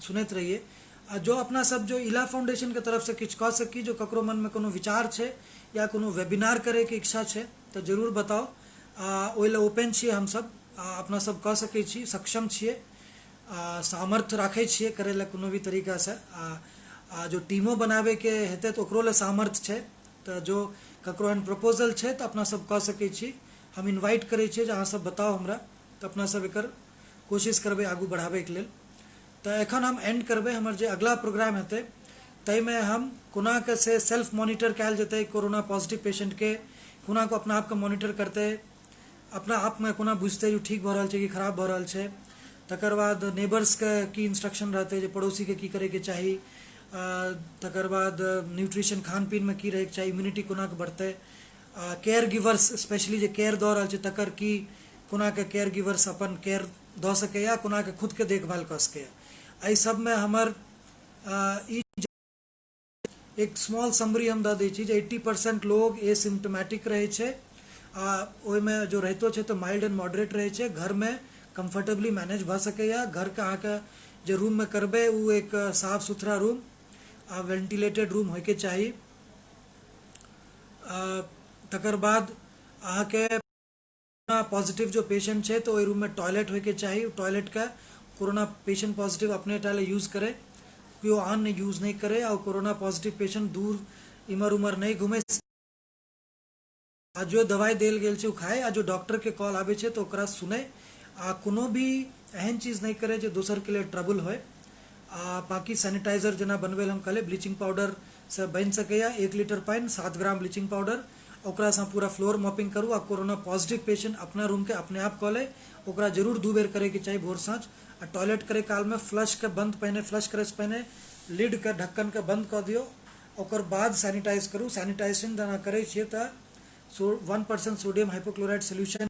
सुनैत रहिए। आ जो अपना सब जो इला फाउंडेशनके तरफसँ किछु कऽ सकी, जो ककरो मनमे कोनो विचार छै या कोनो वेबिनार करैके इच्छा छै तऽ जरूर बताउ, आ ओहि लए ओपन छियै हमसब, आ अपना सब कऽ सकै छी, सक्षम छियै, आ सामर्थ्य राखै छियै करै लए कोनो भी तरीकासँ। आ जो टीमो बनाबैके हेतै तऽ ओकरो लए सामर्थ्य छै, तऽ जो ककरो एहन प्रपोजल छै तऽ अपना सब कऽ सकै छी। हम इन्वाइट करै छियै जे अहाँ सब बताउ हमरा, तऽ अपना सब एकर कोशिश करबै आगू बढ़ाबैके लेल। तऽ एखन हम एंड करबै, हमर जे अगला प्रोग्राम हेतै ताहिमे हम कोना कऽ से सेल्फ मॉनिटर कयल जेतै कोरोना पॉजिटिव पेशेंटके, कोना कऽ अपना आपके मॉनिटर करतै, अपना आपमे कोना बुझतै जे ठीक भऽ रहल छै कि खराब भऽ रहल छै, तकर बाद नेबर्सके की इंस्ट्रक्शन रहतै जे पड़ोसीके की करैके चाही, तकर बाद न्यूट्रिशन खान पीनमे की रहैके चाही, इम्यूनिटी कोना कऽ बढ़तै, केयर गिवर्स स्पेशली जे केयर दऽ रहल छै तकर की कोना कऽ केयर गिवर्स अपन केयर दऽ सकैए, कोना कऽ खुदके देखभाल कऽ सकैए। एहि सबमे हमर ई एक स्मॉल समरी हम दऽ दै छी जे 80% लोग एसिम्टोमेटिक रहै छै, आ ओहिमे जो रहितो छै तऽ माइल्ड एंड मॉडरेट रहै छै, घरमे कम्फर्टेबली मैनेज भऽ सकैए। घरके अहाँके जे रूममे करबै ओ एक साफ सुथरा रूम आ वेंटिलेटेड रूम होइके चाही। तकर बाद अहाँके पॉजिटिव जो पेशेंट छै तऽ ओहि रूममे टॉयलेट होइके चाही, टॉयलेटके कोरोना पेशेंट पॉजिटिव अपने टा लए यूज करै, केओ आन नहि यूज नहि करै, आ कोरोना पॉजिटिव पेशेंट दूर इमहर उमहर नहि घुमै, आ जो दवाइ देल गेल छै ओ खाय, आ जो डॉक्टरके कॉल आबै छै तऽ ओकरा सुनै, आ कोनो भी एहन चीज नहि करै जे दोसरके लेल ट्रबल होइ। आ बाँकी सैनिटाइजर जेना बनबै लए हम कहलियै ब्लीचिंग पाउडरसँ बनि सकैए, 1 लीटर पानि 7 ग्राम ब्लीचिंग पाउडर, ओकरासँ पूरा फ्लोर मॉपिंग करू, आ कोरोना पॉजिटिव पेशेंट अपना रूमके अपने आप कऽ लै, ओकरा जरूर 2 बेर करैके चाही भोर साँझ। आ टॉयलेट करै कालमे फ्लशके बंद पहिने, फ्लश करैसँ पहिने लिडके ढक्कनके बंद कऽ दियौ, ओकर बाद सैनिटाइज करू। सैनिटाइजेशन जेना करै छियै तऽ 1% सोडियम हाइपोक्लोराइड सोल्यूशन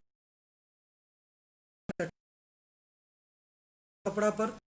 कपड़ा पर